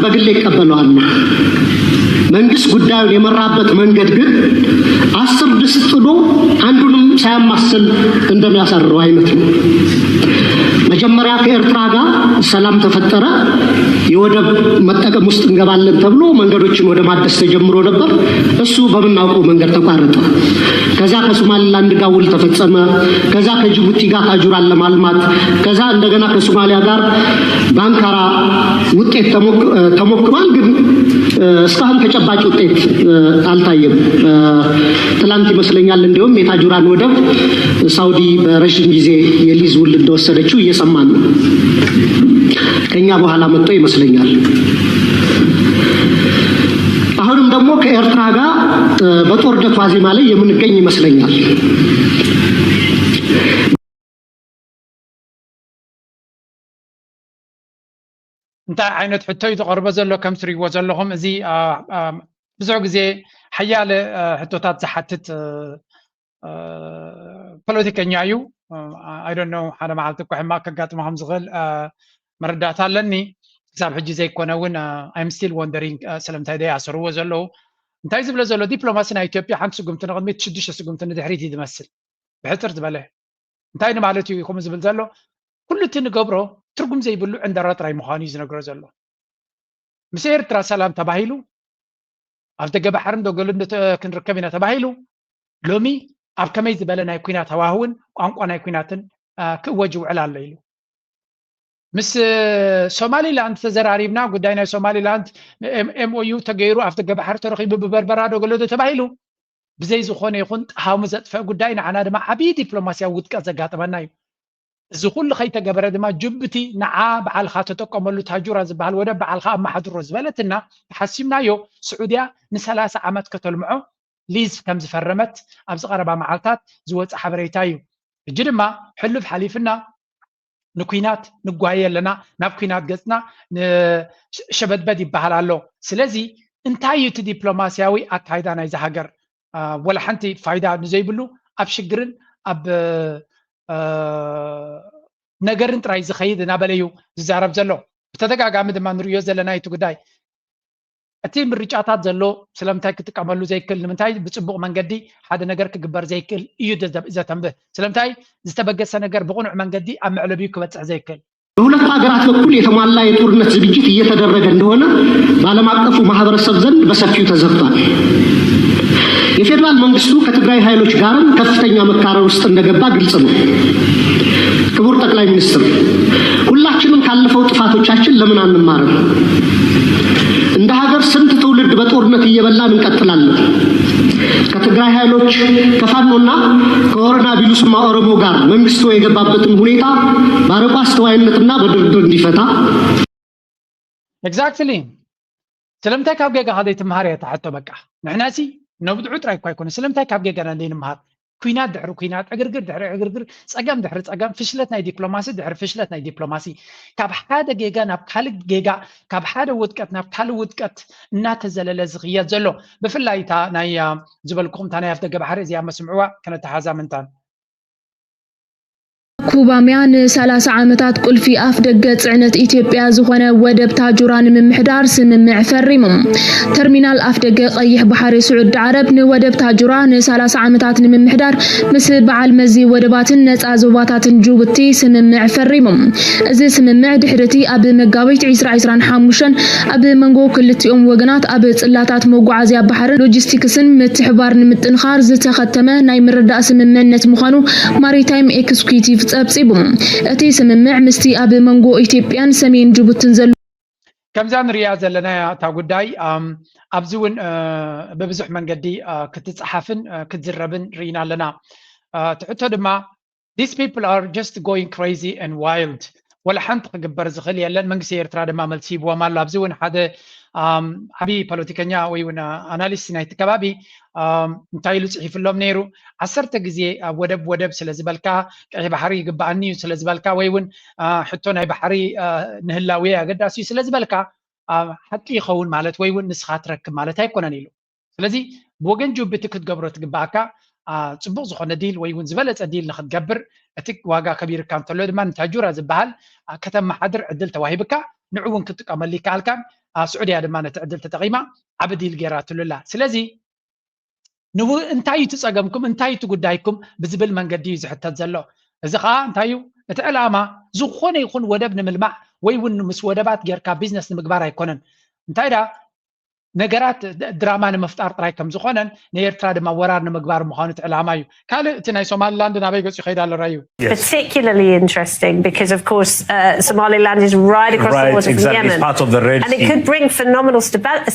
በግሌ እቀበለዋለሁ። መንግስት ጉዳዩን የመራበት መንገድ ግን አስር ድስት ጥዶ አንዱንም ሳያማስል እንደሚያሳርረው አይነት ነው። መጀመሪያ ከኤርትራ ጋር ሰላም ተፈጠረ። የወደብ መጠቀም ውስጥ እንገባለን ተብሎ መንገዶችን ወደ ማደስ ተጀምሮ ነበር። እሱ በምናውቀው መንገድ ተቋረጠ። ከዛ ከሶማሊላንድ ጋር ውል ተፈጸመ። ከዛ ከጅቡቲ ጋር ታጁራን ለማልማት፣ ከዛ እንደገና ከሶማሊያ ጋር በአንካራ ውጤት ተሞክ- ተሞክሯል። ግን እስካሁን ተጨባጭ ውጤት አልታየም። ትላንት ይመስለኛል እንዲሁም የታጁራን ወደብ ሳውዲ በረዥም ጊዜ የሊዝ ውል እንደወሰደችው እየሰማን ነው። ከኛ በኋላ መጥቶ ይመስለኛል። አሁንም ደግሞ ከኤርትራ ጋር በጦርነት ዋዜማ ላይ የምንገኝ ይመስለኛል። እንታይ ዓይነት ሕቶ እዩ ዝቐርቦ ዘሎ? ከም ትሪእዎ ዘለኹም እዚ ብዙሕ ግዜ ሓያለ ሕቶታት ዝሓትት ፖለቲከኛ እዩ። I don't know፣ ሓደ መዓልቲ እኮ ሕማቕ ከጋጥሞ ከም ዝኽእል መረዳእታ ኣለኒ። ክሳብ ሕጂ ዘይኮነ እውን I'm still wondering ስለምንታይ ደይ ኣሰርዎ ዘለዉ። እንታይ ዝብለ ዘሎ፣ ዲፕሎማሲ ናይ ኢትዮጵያ ሓንቲ ስጉምቲ ንቕድሚት ሽዱሽተ ስጉምቲ ንድሕሪት እዩ ዝመስል። ብሕፅር ዝበለ እንታይ ንማለት እዩ ከምኡ ዝብል ዘሎ? ኩሉ እቲ ንገብሮ ትርጉም ዘይብሉ ዕንደራ ጥራይ ምዃኑ እዩ ዝነግሮ ዘሎ። ምስ ኤርትራ ሰላም ተባሂሉ ኣብ ደገ ባሕሪ እንዶ ገሉ እንዶ ተ- ክንርከብ ኢና ተባሂሉ ሎሚ ኣብ ከመይ ዝበለ ናይ ኲናት ሃዋህውን ቋንቋ ናይ ኲናትን አ፣ ክእወጅ ይውዕል ኣሎ ኢሉ። ምስ ሶማሊላንድ ተዘራሪብና ጉዳይ ናይ ሶማሊላንድ ኤምኦዩ ተገይሩ ኣብ ደገ ባሕሪ ተረኺቡ ብበርበራ ዶ ገሎ ዶ ተባሂሉ ብዘይ ዝኾነ ይኹን ጠሃሙ ዘጥፈአ ጉዳይ ንዓና ድማ ዓብዪ ዲፕሎማስያዊ ውድቀት ዘጋጠመና እዩ። እዚ ኩሉ ከይተገበረ ድማ ጅቡቲ ንዓ በዓልኻ ተጠቀመሉ፣ ታጁራ ዝበሃል ወደብ በዓልኻ ኣመሓድሮ ዝበለትና ተሓሲምናዮ ስዑድያ ንሰላሳ ዓመት ከተልምዖ ሊዝ ከም ዝፈረመት ኣብዚ ቀረባ መዓልታት ዝወፀ ሓበሬታ እዩ። ሕጂ ድማ ሕሉፍ ሓሊፍና ንኲናት ንጓየ ኣለና፣ ናብ ኲናት ገፅና ሸበድበድ ይበሃል ኣሎ። ስለዚ እንታይ እዩ እቲ ዲፕሎማስያዊ ኣካይዳ ናይዚ ሃገር? ወላ ሓንቲ ፋይዳ ንዘይብሉ ኣብ ሽግርን ኣብ ነገርን ጥራይ ዝኸይድ እናበለ እዩ ዝዛረብ ዘሎ። ብተደጋጋሚ ድማ ንርእዮ ዘለና እቲ ጉዳይ እቲ ምርጫታት ዘሎ ስለምንታይ ክጥቀመሉ ዘይክእል፣ ንምንታይ ብፅቡቕ መንገዲ ሓደ ነገር ክግበር ዘይክእል እዩ ዘተንብህ። ስለምንታይ ዝተበገሰ ነገር ብቕኑዕ መንገዲ ኣብ መዕለቢኡ ክበፅሕ ዘይክእል? በሁለቱ ሀገራት በኩል የተሟላ የጦርነት ዝግጅት እየተደረገ እንደሆነ በዓለም አቀፉ ማህበረሰብ ዘንድ በሰፊው ተዘርቷል። የፌዴራል መንግስቱ ከትግራይ ኃይሎች ጋርም ከፍተኛ መካረር ውስጥ እንደገባ ግልጽ ነው። ክቡር ጠቅላይ ሚኒስትር፣ ሁላችንም ካለፈው ጥፋቶቻችን ለምን አንማርም? እንደ ሀገር ስንት ትውልድ በጦርነት እየበላን እንቀጥላለን? ከትግራይ ኃይሎች ከፋኖና ከወረና ቢሉስማ ኦሮሞ ጋር መንግስቱ የገባበትን ሁኔታ በአርቆ አስተዋይነትና በድርድር እንዲፈታ። Exactly። ስለምንታይ ካብ ጌጋ ከደይ ትምሃር እያ ተሓቶ። በቃ ንሕና ሲ ነብድዑ ጥራይ እኳ ኣይኮነ፣ ስለምንታይ ካብ ጌጋና ዘይንምሃር? ኲናት ድሕሪ ኲናት፣ ዕግርግር ድሕሪ ዕግርግር፣ ጸገም ድሕሪ ጸገም፣ ፍሽለት ናይ ዲፕሎማሲ ድሕሪ ፍሽለት ናይ ዲፕሎማሲ፣ ካብ ሓደ ጌጋ ናብ ካልእ ጌጋ፣ ካብ ሓደ ውድቀት ናብ ካልእ ውድቀት እናተዘለለ ዝኽየድ ዘሎ። ብፍላይ እታ ናይ ዝበልኩኹም እታ ናይ ኣፍደገ ባሕሪ እዚኣ መስምዕዋ ከነተሓዛ ምንታን። ኩባንያ ንሰላሳ ዓመታት ቁልፊ ኣፍደገ ጽዕነት ኢትዮጵያ ዝኾነ ወደብ ታጁራ ንምምሕዳር ስምምዕ ፈሪሙ። ተርሚናል ኣፍደገ ቀይሕ ባሕሪ ስዑዲ ዓረብ ንወደብ ታጁራ ንሰላሳ ዓመታት ንምምሕዳር ምስ በዓል መዚ ወደባትን ነጻ ዞባታትን ጅቡቲ ስምምዕ ፈሪሙ። እዚ ስምምዕ ድሕሪ እቲ ኣብ መጋቢት ዕስራ ዕስራን ሓሙሽተን ኣብ መንጎ ክልቲኦም ወገናት ኣብ ጽላታት መጓዓዝያ ባሕርን ሎጂስቲክስን ምትሕባር ንምጥንኻር ዝተኸተመ ናይ ምርዳእ ስምምዕነት ምዃኑ ማሪታይም ኤክስኪዩቲቭ ጸብጺቡ። እቲ ስምምዕ ምስቲ ኣብ መንጎ ኢትዮጵያን ሰሜን ጅቡትን ዘሎ ከምዛ ንሪኣ ዘለና እያ እታ ጉዳይ። ኣብዚ እውን ብብዙሕ መንገዲ ክትፅሓፍን ክትዝረብን ርኢና ኣለና። ትሕቶ ድማ these people are just going crazy and wild፣ ወላ ሓንቲ ክግበር ዝኽእል የለን። መንግስቲ ኤርትራ ድማ መልሲ ሂብዎም ኣሎ። ኣብዚ እውን ሓደ ዓብዪ ፖለቲከኛ ወይ እውን ኣናሊስት ናይቲ ከባቢ እንታይ ኢሉ ፅሒፍሎም ነይሩ? ዓሰርተ ግዜ ኣብ ወደብ ወደብ ስለ ዝበልካ፣ ቀይሕ ባሕሪ ይግበኣኒ እዩ ስለ ዝበልካ፣ ወይ እውን ሕቶ ናይ ባሕሪ ንህላዌ ኣገዳሲ እዩ ስለ ዝበልካ ሓቂ ይኸውን ማለት ወይ እውን ንስኻ ትረክብ ማለት ኣይኮነን ኢሉ። ስለዚ ብወገን ጅቡቲ ክትገብሮ ትግበኣካ ፅቡቕ ዝኾነ ዲል ወይ እውን ዝበለፀ ዲል ንክትገብር፣ እቲ ዋጋ ከቢርካ እንተሎ ድማ ንታጁራ ዝበሃል ከተመሓድር ዕድል ተዋሂብካ፣ ንዑ እውን ክትጥቀመሉ ይከኣልካን። ስዑድያ ድማ ነቲ ዕድል ተጠቒማ ዓቢ ዲል ገይራትሉ ኣላ። ስለዚ ንው እንታይ እዩ እቲ ጸገምኩም፣ እንታይ እቲ ጉዳይኩም ብዝብል መንገዲ እዩ ዝሕተት ዘሎ። እዚ ከዓ እንታይ እዩ እቲ ዕላማ? ዝኾነ ይኹን ወደብ ንምልማዕ ወይ እውን ምስ ወደባት ጌርካ ቢዝነስ ንምግባር ኣይኮነን። እንታይ ዳ ነገራት ድራማ ንምፍጣር ጥራይ ከም ዝኾነን ንኤርትራ ድማ ወራር ንምግባር ምዃኑ እቲ ዕላማ እዩ። ካልእ እቲ ናይ ሶማሊላንድ ናበይ ገጹ ይኸይድ ኣሎ ራዩ? Particularly interesting because, of course, uh, Somaliland is right across right, the water exactly. from Yemen. It's part of the Red and Sea. It could bring phenomenal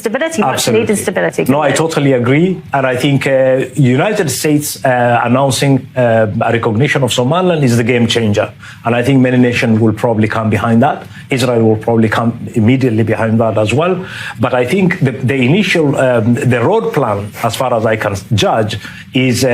stability, much needed stability. No, I totally agree. And I think uh, United States uh, announcing uh, a recognition of Somaliland is the game changer. And I think many nations will probably come behind that. Israel will probably come immediately behind that as well. But I think the, the initial, um, the road plan, as far as I can judge, is uh,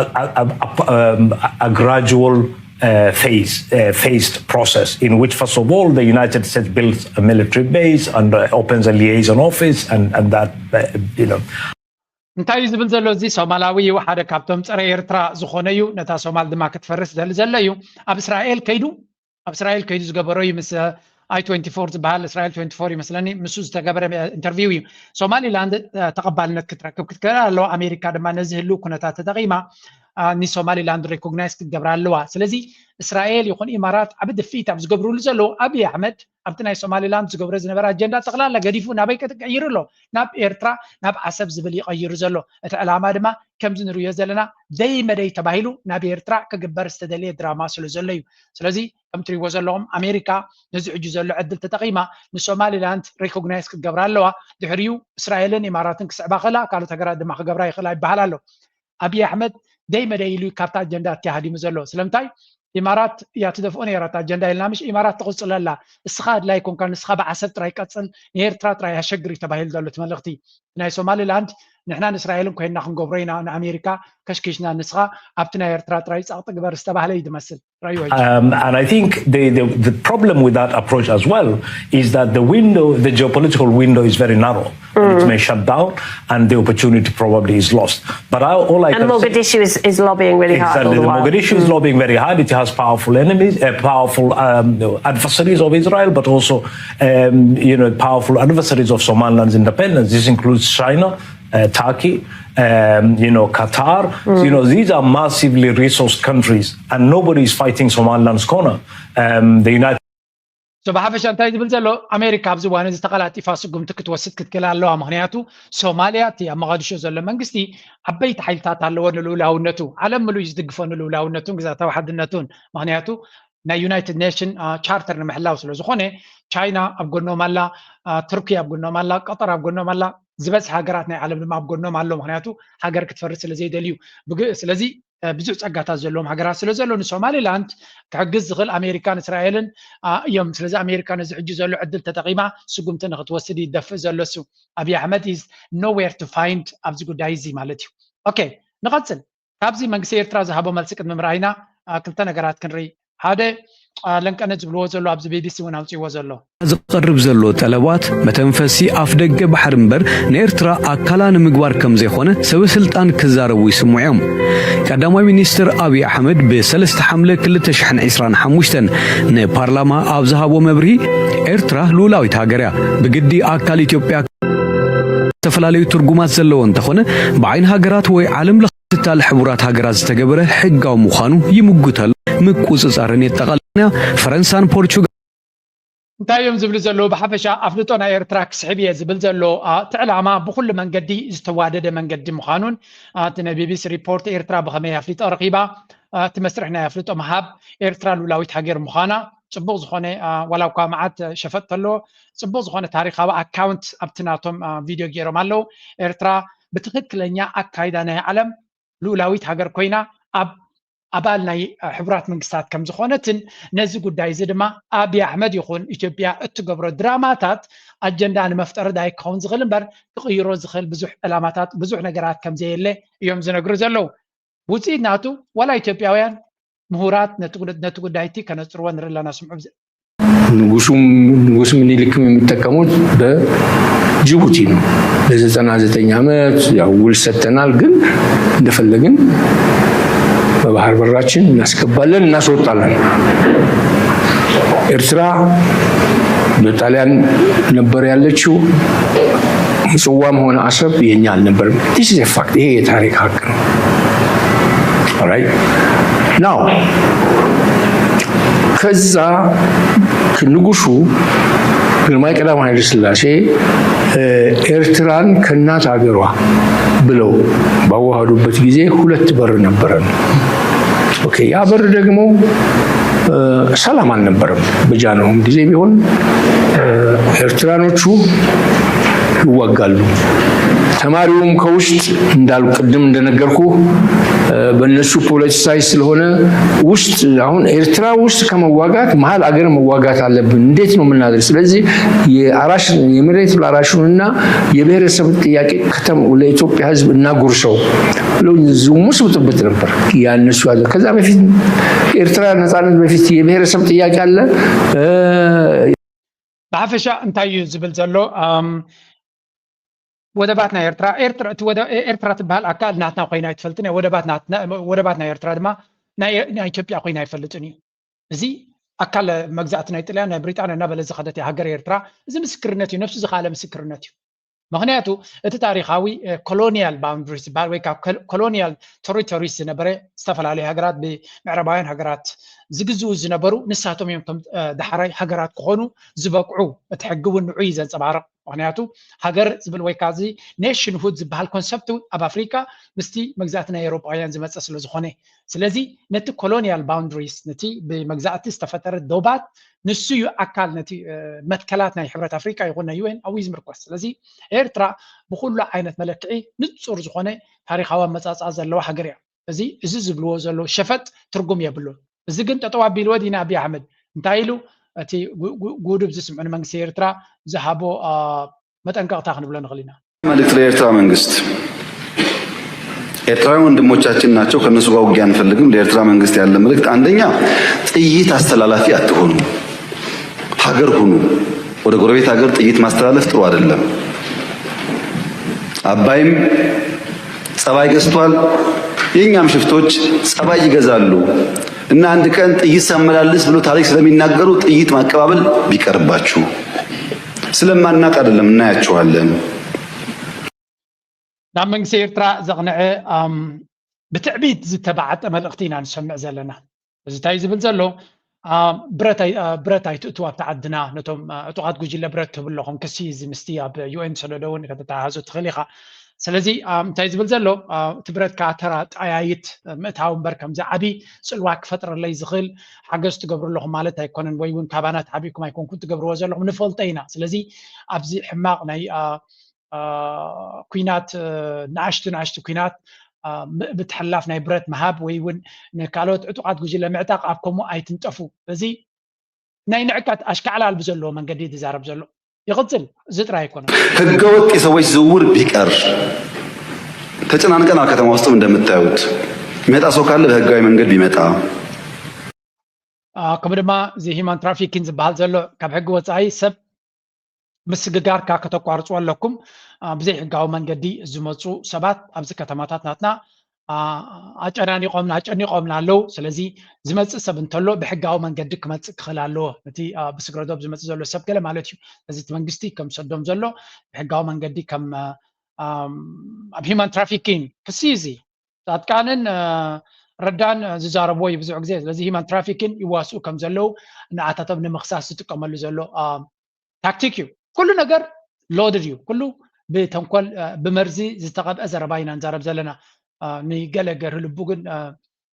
a, a, a, um, a gradual uh, phase, uh, phased process in which, first of all, the United States builds a military base and uh, opens a liaison office, and, and that, uh, you know. እንታይ እዩ ዝብል ዘሎ እዚ ሶማላዊ እዩ ሓደ ካብቶም ፀረ ኤርትራ ዝኾነ እዩ ነታ ሶማል ድማ ክትፈርስ ዝደሊ ዘሎ እዩ ኣብ እስራኤል ከይዱ ኣብ እስራኤል ከይዱ ዝገበሮ እዩ ምስ i24 ዝበሃል እስራኤል 24 ይመስለኒ ምስ ዝተገበረ ኢንተርቪው እዩ ሶማሊላንድ ተቐባልነት ክትረክብ ክትክእል ኣለዋ ኣሜሪካ ድማ ነዚ ህልው ኩነታት ተጠቒማ ንሶማሊላንድ ሪኮግናይዝ ክትገብራ ኣለዋ ስለዚ እስራኤል ይኹን ኢማራት ዓቢ ድፍኢት ኣብ ዝገብርሉ ዘለዉ ኣብይ ኣሕመድ ኣብቲ ናይ ሶማሊላንድ ዝገብሮ ዝነበረ ኣጀንዳ ጠቕላላ ገዲፉ ናበይ ክቕይር ኣሎ ናብ ኤርትራ ናብ ዓሰብ ዝብል ይቐይሩ ዘሎ እቲ ዕላማ ድማ ከምዚ ንርእዮ ዘለና ደይ መደይ ተባሂሉ ናብ ኤርትራ ክግበር ዝተደልየ ድራማ ስለ ዘሎ እዩ ስለዚ ከም ትሪዎ ዘለኹም ኣሜሪካ ነዚ ሕጂ ዘሎ ዕድል ተጠቒማ ንሶማሊላንድ ሪኮግናይዝ ክትገብራ ኣለዋ ድሕሪኡ እስራኤልን ኢማራትን ክስዕባ ከላ ካልኦት ሃገራት ድማ ክገብራ ይኽእላ ይበሃል ኣሎ ኣብይ ኣሕመድ ደይ መደይ ኢሉ ካብታ ኣጀንዳ እቲ ሃዲሙ ዘሎ ስለምንታይ ኢማራት እያ ትደፍኦ ነይራ እታ ኣጀንዳ ኢልና ምሽ ኢማራት ትቕፅለላ እስኻ ኣድላይ ኮንካ ንስኻ ብዓሰብ ጥራይ ቀፅል ንኤርትራ ጥራይ ኣሸግር እዩ ተባሂሉ ዘሎ እቲ መልእኽቲ ናይ ሶማሊላንድ ንሕና ንእስራኤልን ኮይንና ክንገብሮ ኢና ንኣሜሪካ ከሽኪሽና ንስኻ ኣብቲ ናይ ኤርትራ ጥራይ ጸቕጢ ግበር ዝተባህለ እዩ ዝመስል ረዩ Um, and I think the, the, the problem with that approach as well is that the window, the geopolitical window is very narrow. And it may shut down and the opportunity probably is lost. But I, all I And can say Mogadishu is, is lobbying really hard all Exactly. the The while. Mogadishu is lobbying very hard. It has powerful enemies, uh, powerful um, adversaries of Israel, but also, um, you know, powerful adversaries of Somaliland's independence. This includes China, uh, Turkey, um, you know, Qatar. You know, these are massively resourced countries, and nobody is fighting Somaliland's corner. Um, the United so ብሓፈሻ እንታይ ዝብል ዘሎ ኣሜሪካ ኣብዚ እዋን እዚ ተቐላጢፋ ስጉምቲ ክትወስድ ክትክእል ኣለዋ ምክንያቱ ሶማልያ እቲ ኣብ መቓዲሾ ዘሎ መንግስቲ ዓበይቲ ሓይልታት ኣለዎ ንልኡላውነቱ ዓለም ምሉእ እዩ ዝድግፎ ንልኡላውነቱን ግዛታዊ ሓድነቱን ምክንያቱ ናይ ዩናይትድ ኔሽን ቻርተር ንምሕላው ስለ ዝኾነ ቻይና ኣብ ጎኖም ኣላ ቱርኪ ኣብ ጎኖም ኣላ ቀጠር ኣብ ጎኖም ኣላ ዝበዝሐ ሃገራት ናይ ዓለም ድማ ኣብ ጎኖም ኣሎ ምክንያቱ ሃገር ክትፈርስ ስለ ዘይደልዩ ስለዚ ብዙሕ ፀጋታት ዘለዎም ሃገራት ስለ ዘሎ ንሶማሊላንድ ክሕግዝ ዝኽእል ኣሜሪካን እስራኤልን እዮም ስለዚ ኣሜሪካ ነዚ ሕጂ ዘሎ ዕድል ተጠቒማ ስጉምቲ ንክትወስድ ይደፍእ ዘሎ እሱ ኣብይ ኣሕመድ is nowhere to find ኣብዚ ጉዳይ እዚ ማለት እዩ okay ንቐፅል ካብዚ መንግስቲ ኤርትራ ዝሃቦ መልሲ ቅድሚ ምርኣይና ክልተ ነገራት ክንርኢ ሓደ ለንቀነ ዝብልዎ ዘሎ ኣብዚ ቢቢሲ እውን ኣውፅዎ ዘሎ ዝቐርብ ዘሎ ጠለባት መተንፈሲ ኣፍደገ ባሕሪ እምበር ንኤርትራ ኣካላ ንምግባር ከም ዘይኾነ ሰበ ስልጣን ክዛረቡ ይስምዑ እዮም። ቀዳማይ ሚኒስትር ኣብይ ኣሕመድ ብ3 ሓምለ ክልተ ሽሕን ዕስራን ሓሙሽተን ንፓርላማ ኣብ ዝሃቦ መብርሂ ኤርትራ ልኡላዊት ሃገር እያ። ብግዲ ኣካል ኢትዮጵያ ዝተፈላለዩ ትርጉማት ዘለዎ እንተኾነ ብዓይኒ ሃገራት ወይ ዓለም ለኸ ትካል ሕቡራት ሃገራት ዝተገበረ ሕጋዊ ምዃኑ ይምጉተሉ። ምቁጽጻርን የጠቓልል። ፈረንሳን ፖርቹጋል እንታይ እዮም ዝብሉ ዘለዉ ብሓፈሻ ኣፍልጦ ናይ ኤርትራ ክስሕብ እየ ዝብል ዘሎ እቲ ዕላማ ብኩሉ መንገዲ ዝተዋደደ መንገዲ ምዃኑን እቲ ናይ ቢቢሲ ሪፖርት ኤርትራ ብኸመይ ኣፍልጦ ረኺባ እቲ መስርሕ ናይ ኣፍልጦ ምሃብ ኤርትራ ሉላዊት ሃገር ምዃና ፅቡቅ ዝኾነ ዋላ እኳ መዓት ሸፈጥ ተለዎ ፅቡቅ ዝኾነ ታሪካዊ ኣካውንት ኣብቲ ናቶም ቪድዮ ገይሮም ኣለዉ ኤርትራ ብትክክለኛ ኣካይዳ ናይ ዓለም ልኡላዊት ሃገር ኮይና ኣብ ኣባል ናይ ሕቡራት መንግስታት ከም ዝኾነትን ነዚ ጉዳይ እዚ ድማ ኣብይ ኣሕመድ ይኹን ኢትዮጵያ እትገብሮ ድራማታት ኣጀንዳ ንመፍጠሪ ዳይ ክኸውን ዝኽእል እምበር ክቕይሮ ዝኽእል ብዙሕ ዕላማታት ብዙሕ ነገራት ከም ዘየለ እዮም ዝነግሩ ዘለዉ ውፅኢት ናቱ ዋላ ኢትዮጵያውያን ምሁራት ነቲ ጉዳይቲ ከነፅርዎ ንርኢ ኣለና ስምዑ ንጉሱ ንጉስ ምኒልክም የሚጠቀሙት በጅቡቲ ነው። ለዘጠና ዘጠኝ ዓመት ያው ውል ሰጥተናል፣ ግን እንደፈለግን በባህር በራችን እናስገባለን እናስወጣለን። ኤርትራ በጣሊያን ነበር ያለችው። ምጽዋም ሆነ አሰብ የኛ አልነበርም። This is a fact። ይሄ የታሪክ ሀቅ ነው። Alright? Now ከዛ ንጉሱ ግርማዊ ቀዳማዊ ኃይለ ሥላሴ ኤርትራን ከእናት ሀገሯ ብለው ባዋሃዱበት ጊዜ ሁለት በር ነበረን። Okay፣ ያ በር ደግሞ ሰላም አልነበረም። በጃንሆይም ጊዜ ቢሆን ኤርትራኖቹ ይዋጋሉ። ተማሪውም ከውስጥ እንዳሉ ቅድም እንደነገርኩ በእነሱ politicize ስለሆነ ውስጥ አሁን ኤርትራ ውስጥ ከመዋጋት መሀል አገር መዋጋት አለብን። እንዴት ነው የምናደርግ? ስለዚህ የአራሽ የመሬት ላራሹንና የብሔረሰብ ጥያቄ ከተም ለኢትዮጵያ ሕዝብ እናጉርሰው ብለው ዝሙስ ብጥብጥ ነበር ያነሱ ያለ። ከዛ በፊት ኤርትራ ነጻነት በፊት የብሔረሰብ ጥያቄ አለ። ብሓፈሻ እንታይ እዩ ዝብል ዘሎ? ወደባት ናይ ኤርትራ ኤርትራ ትበሃል ኣካል ናትና ኮይና ኣይትፈልጥን እያ። ወደባት ናይ ኤርትራ ድማ ናይ ኢትዮጵያ ኮይና ኣይፈልጥን እዩ። እዚ ኣካል መግዛእቲ ናይ ጥልያን ናይ ብሪጣንያ እናበለ ዝኸደት እያ ሃገር ኤርትራ። እዚ ምስክርነት እዩ፣ ነብሱ ዝኸኣለ ምስክርነት እዩ። ምክንያቱ እቲ ታሪኻዊ colonial boundaries ዝበሃል ወይ ካብ colonial territories ዝነበረ ዝተፈላለዩ ሃገራት ብምዕራባውያን ሃገራት ዝግዝኡ ዝነበሩ ንሳቶም እዮም ከም ዳሕራይ ሃገራት ክኾኑ ዝበቅዑ። እቲ ሕጊ እውን ንዑ እዩ ዘንፀባርቕ። ምክንያቱ ሃገር ዝብል ወይ ከዓ nationhood ዝበሃል concept እውን ኣብ ኣፍሪካ ምስቲ መግዛእቲ ናይ ኤውሮጳውያን ዝመፀ ስለዝኾነ፣ ስለዚ ነቲ colonial boundaries ነቲ ብመግዛእቲ ዝተፈጠረ ዶባት ንሱ እዩ ኣካል ነቲ መትከላት ናይ ሕብረት ኣፍሪካ ይኹን ናይ UN ኣብኡ እዩ ዝምርኮስ። ስለዚ ኤርትራ ብኩሉ ዓይነት መለክዒ ንፁር ዝኾነ ታሪካዊ ኣመፃፅኣ ዘለዋ ሃገር እያ። እዚ እዚ ዝብልዎ ዘለዉ ሸፈጥ ትርጉም የብሉን። እዚ ግን ጠጠው ኣቢልዎ ዲና ኣብይ ኣሕመድ እንታይ ኢሉ እቲ ጉዱብ ዝስምዑ ንመንግስቲ ኤርትራ ዝሃቦ መጠንቀቕታ ክንብሎ ንኽእል ኢና። መልእክት ለኤርትራ መንግስት፣ ኤርትራውያን ወንድሞቻችን ናቸው፣ ከነሱ ጋር ውጊያ አንፈልግም። ለኤርትራ መንግስት ያለ መልእክት አንደኛ ጥይት አስተላላፊ አትሆኑ፣ ሀገር ሁኑ። ወደ ጎረቤት ሀገር ጥይት ማስተላለፍ ጥሩ አይደለም። አባይም ጸባይ ገዝቷል፣ የኛም ሽፍቶች ጸባይ ይገዛሉ እና አንድ ቀን ጥይት ሳመላልስ ብሎ ታሪክ ስለሚናገሩ ጥይት ማቀባበል ቢቀርባችሁ። ስለማናቅ አይደለም፣ እናያችኋለን። ናብ መንግስቲ ኤርትራ ዘቕንዐ ብትዕቢት ዝተባዓጠ መልእኽቲ ኢና ንሰምዕ ዘለና። እዚ እንታይ ዝብል ዘሎ? ብረት ኣይትእትው ኣብቲ ዓድና፣ ነቶም ዕጡቓት ጉጅለ ብረት ትህቡ ኣለኹም። ክሲ እዚ ምስቲ ኣብ UN ሰነዶ እውን ከተተሓሕዞ ትኽእል ኢኻ። ስለዚ እንታይ ዝብል ዘሎ? እቲ ብረት ከዓ ተራ ጠያይት ምእታው እምበር ከምዚ ዓቢ ጽልዋ ክፈጥረለይ ዝኽእል ሓገዝ ትገብሩ ኣለኹም ማለት ኣይኮነን፣ ወይ እውን ካባና ተዓቢእኩም ኣይኮንኩም ትገብርዎ ዘለኹም፣ ንፈልጦ ኢና። ስለዚ ኣብዚ ሕማቕ ናይ ኲናት፣ ንኣሽቱ ንኣሽቱ ኲናት ምእብትሕላፍ ናይ ብረት ምሃብ ወይ እውን ንካልኦት ዕጡቓት ጉጅለ ምዕጣቕ ኣብ ከምኡ ኣይትንጠፉ። እዚ ናይ ንዕቀት ኣሽካዕላል ብዘለዎ መንገዲ ዝዛረብ ዘሎ ይቕጽል። እዚ ጥራይ ኣይኮነን። ህገወጥ የሰዎች ዝውውር ቢቀር፣ ተጨናንቀናል። ከተማ ውስጥም እንደምታዩት የሚመጣ ሰው ካለ በህጋዊ መንገድ ቢመጣ። ከምኡ ድማ እዚ human trafficking ዝበሃል ዘሎ ካብ ሕጊ ወፃኢ ሰብ ምስግጋርካ ከተቋርፁ ኣለኩም። ብዘይሕጋዊ መንገዲ ዝመፁ ሰባት ኣብዚ ከተማታት ናትና ኣጨናኒቆምና ኣጨኒቆምና ኣለዉ። ስለዚ ዝመፅእ ሰብ እንተሎ ብሕጋዊ መንገዲ ክመፅእ ክኽእል ኣለዎ። ነቲ ብስግረዶብ ዝመፅእ ዘሎ ሰብ ገለ ማለት እዩ። ስለዚ እቲ መንግስቲ ከም ዝሰዶም ዘሎ ብሕጋዊ መንገዲ ከም ኣብ human trafficking ክሲ እዚ ፃድቃንን ረዳን ዝዛረብዎ እዩ ብዙሕ ግዜ። ስለዚ human trafficking ይዋስኡ ከም ዘለዉ ንኣታቶም ንምኽሳስ ዝጥቀመሉ ዘሎ ታክቲክ እዩ። ኩሉ ነገር loaded እዩ። ኩሉ ብተንኮል ብመርዚ ዝተቐብአ ዘረባ ኢና ንዛረብ ዘለና። ንገለ ገርህ ልቡ ግን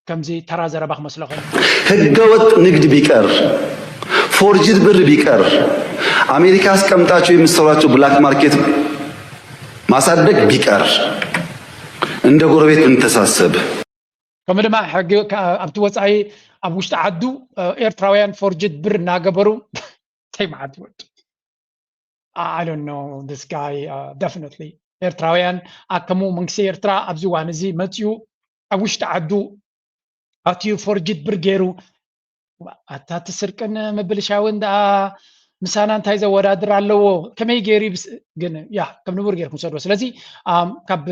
ከምዚ ተራ ዘረባ ክመስሎ ኮይኑ። ህገወጥ ንግድ ቢቀር፣ forged ብር ቢቀር፣ አሜሪካ አስቀምጣችሁ የምትሰሯቸው black market ማሳደግ ቢቀር፣ እንደ ጎረቤት ብንተሳሰብ። ከምኡ ድማ ሕጊ ኣብቲ ወፃኢ ኣብ ውሽጢ ዓዱ ኤርትራውያን forged ብር እናገበሩ እንታይ መዓት ወድ I don't know this guy definitely ኤርትራውያን ኣከሙ መንግስቲ ኤርትራ ኣብዚ እዋን እዚ መፅኡ ኣብ ውሽጢ ዓዱ ኣትዩ forged ብር ገይሩ ኣታ እቲ ስርቅን ምብልሻውን ደኣ ምሳና እንታይ ዘወዳድር ኣለዎ? ከመይ ገይሩ ግን ያ ከም ንቡር ገይርኩም ሰድዎ። ስለዚ ካብ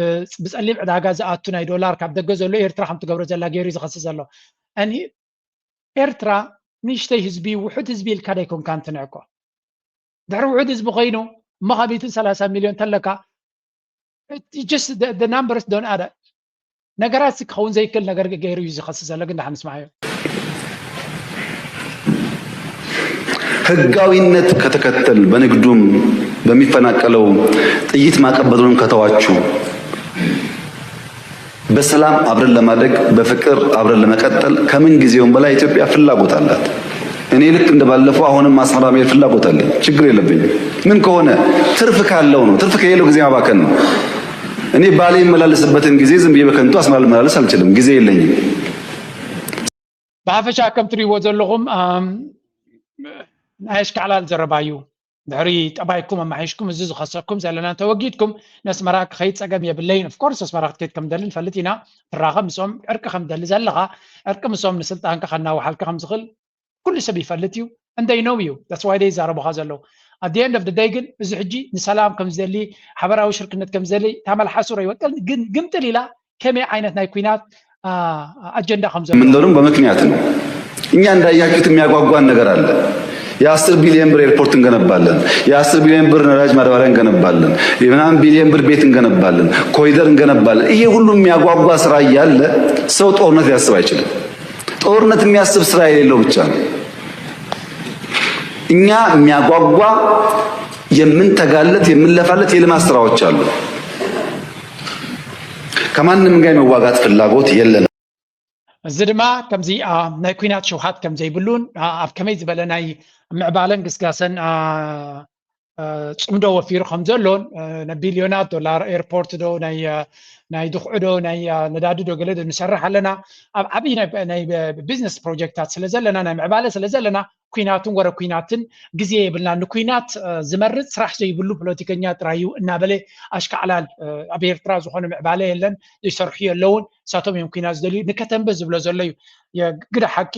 ብፀሊም ዕዳጋ ዝኣቱ ናይ ዶላር ካብ ደገ ዘሎ ኤርትራ ከም ትገብሮ ዘላ ገይሩ ዝኸስስ ዘሎ። And ኤርትራ ንእሽተይ ህዝቢ ውሑድ ህዝቢ ኢልካ ደይኮንካ እንትንዕቆ ድሕሪ ውሑድ ህዝቢ ኮይኑ እሞ ካብ ሚእትን ሰላሳን ሚልዮን ተለካ just the numbers don't add up። ነገራት ክኸውን ዘይክእል ነገር ገይሩ እዩ ዝኸስስ ዘሎ። ግን ደሓን ንስማዓዮ። ህጋዊነት ከተከተል በንግዱም በሚፈናቀለው ጥይት ማቀበሉንም ከተዋችሁ በሰላም አብረን ለማደግ በፍቅር አብረን ለመቀጠል ከምን ጊዜውም በላይ ኢትዮጵያ ፍላጎት አላት። እኔ ልክ እንደባለፈው አሁንም አስመራ መሄድ ፍላጎት አለኝ። ችግር የለብኝም። ምን ከሆነ ትርፍ ካለው ነው። ትርፍ ከሌለው ጊዜ ማባከን ነው። እኔ ባሌ የመላለስበትን ጊዜ ዝም ብዬ በከንቱ አስመራ ልመላለስ አልችልም። ጊዜ የለኝም። ብሓፈሻ ከም ትሪእዎ ዘለኹም ናይ ኣሽካዕላል ዘረባ እዩ። ድሕሪ ጠባይኩም ኣማሒሽኩም እዚ ዝኸሰኩም ዘለና እንተወጊድኩም ነስመራ ክኸይድ ፀገም የብለይን። ኦፍኮርስ ኣስመራ ክትከይድ ከም ደሊ ንፈልጥ ኢና። ትራኸብ ምስኦም ዕርቂ ከም ደሊ ዘለኻ ዕርቂ ምስኦም ንስልጣንካ ከናውሓልካ ከም ዝኽእል ኩሉ ሰብ ይፈልጥ እዩ። እንደይ ነው እዩ that's why ይዛረቡኻ ዘለዉ። At the end of the day ግን እዚ ሕጂ ንሰላም ከም ዝደሊ ሓበራዊ ሽርክነት ከም ዝደሊ ታመልሓሱ ረይወቀል ግን ግምጥል ኢላ ከመይ ዓይነት ናይ ኩናት ኣጀንዳ ከም ዘሎ የምንለውም በምክንያት ነው። እኛ እንዳያችሁት የሚያጓጓን ነገር አለ። የአስር ቢሊዮን ብር ኤርፖርት እንገነባለን፣ የአስር ቢሊዮን ብር ነዳጅ ማዳበሪያ እንገነባለን፣ የምናምን ቢሊዮን ብር ቤት እንገነባለን፣ ኮሪደር እንገነባለን። ይሄ ሁሉ የሚያጓጓ ስራ እያለ ሰው ጦርነት ሊያስብ አይችልም። ጦርነት የሚያስብ ስራ የሌለው ብቻ ነው። እኛ የሚያጓጓ የምንተጋለት የምንለፋለት የልማት ስራዎች አሉ። ከማንም ጋር የመዋጋት ፍላጎት የለንም። እዚ ድማ ከምዚ ናይ ኩናት ሽውሃት ከም ዘይብሉን ኣብ ከመይ ዝበለ ናይ ምዕባለን ግስጋሰን ፅምዶ ወፊሩ ከም ዘሎን ናይ ቢልዮናት ዶላር ኤርፖርት ዶ ናይ ድኽዑ ዶ ናይ ነዳዲ ዶ ገለ ዶ ንሰርሕ ኣለና ኣብ ዓብይ ናይ ቢዝነስ ፕሮጀክታት ስለ ዘለና ናይ ምዕባለ ስለ ዘለና ኩናትን ወረ ኩናትን ግዜ የብልና ንኩናት ዝመርፅ ስራሕ ዘይብሉ ፖለቲከኛ ጥራይ እዩ እናበለ ኣሽካዕላል ኣብ ኤርትራ ዝኾነ ምዕባለ የለን ይሰርሑ የለውን እሳቶም እዮም ኩናት ዝደልዩ ንከተንበ ዝብሎ ዘሎ እዩ ግደ ሓቂ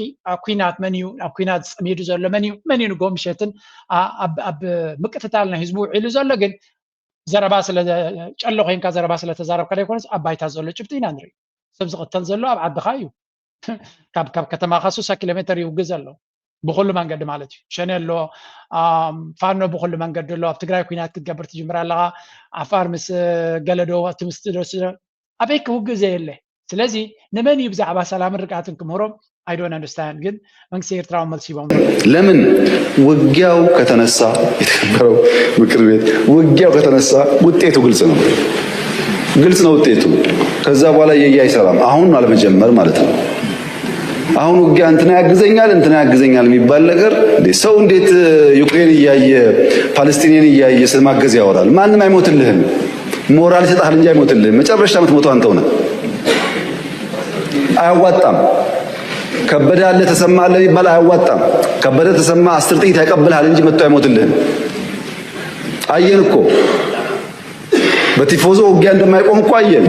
ኩናት መን እዩ ኣብ ኩናት ዝፀሚዱ ዘሎ መን እዩ መን እዩ ንጎ ምሸትን ኣብ ምቅትታል ናይ ህዝቡ ውዒሉ ዘሎ ግን ዘረባ ስለ ጨሎ ኮይንካ ዘረባ ስለ ተዛረብካ ዘይኮነስ ኣብ ባይታ ዘሎ ጭብጢ ኢና ንርኢ ሰብ ዝቕተል ዘሎ ኣብ ዓድኻ እዩ ካብ ካብ ከተማኻ ሱሳ ኪሎ ሜትር ይውግእ ዘሎ ብኩሉ መንገዲ ማለት እዩ ሸኔ ኣሎ ፋኖ ብኩሉ መንገዲ ኣሎ ኣብ ትግራይ ኩናት ክትገብር ትጅምር ኣለኻ ዓፋር ምስ ገለዶ ትምስቲ ዶ ኣበይ ክውግእ ዘየለ ስለዚ ንመን እዩ ብዛዕባ ሰላምን ርግኣትን ክምህሮም I don't understand ግን መንግስቲ ኤርትራ መልስ ይቦም ለምን ውጊያው ከተነሳ የተከበረው ምክር ቤት ውጊያው ከተነሳ ውጤቱ ግልጽ ነው ግልጽ ነው ውጤቱ ከዛ በኋላ የየ አይሰራም አሁን አለመጀመር ማለት ነው አሁን ውጊያ እንትና ያግዘኛል እንትና ያግዘኛል የሚባል ነገር ሰው እንዴት ዩክሬን እያየ ፓለስቲኒያን እያየ ስለማገዝ ያወራል ማንም አይሞትልህም ሞራል ይሰጥሃል እንጂ አይሞትልህም መጨረሻ የምትሞተው አንተው ነህ አያዋጣም ከበደ አለ ተሰማ አለ የሚባል አያዋጣም ከበደ ተሰማ አስር ጥይት ያቀብልሃል እንጂ መጥቶ አይሞትልህም አየን እኮ በቲፎዞ ውጊያ እንደማይቆም እኮ አየን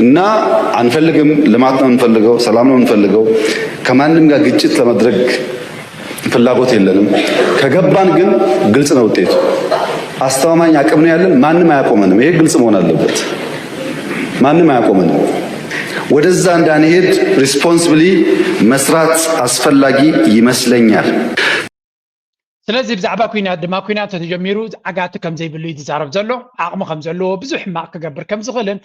እና አንፈልግም ልማት ነው የምንፈልገው ሰላም ነው የምንፈልገው ከማንም ጋር ግጭት ለማድረግ ፍላጎት የለንም ከገባን ግን ግልጽ ነው ውጤቱ አስተማማኝ አቅም ነው ያለን ማንም አያቆመንም ይሄ ግልጽ መሆን አለበት ማንም አያቆመንም ወደዛ እንዳንሄድ responsibly መስራት አስፈላጊ ይመስለኛል ስለዚ ብዛዕባ ኩናት ድማ ኩናት ተጀሚሩ ዓጋቲ ከም ዘይብሉ እዩ ዝዛረብ ዘሎ ዓቕሚ ከም ዘለዎ ብዙሕ ሕማቕ ክገብር ከም ዝኽእልን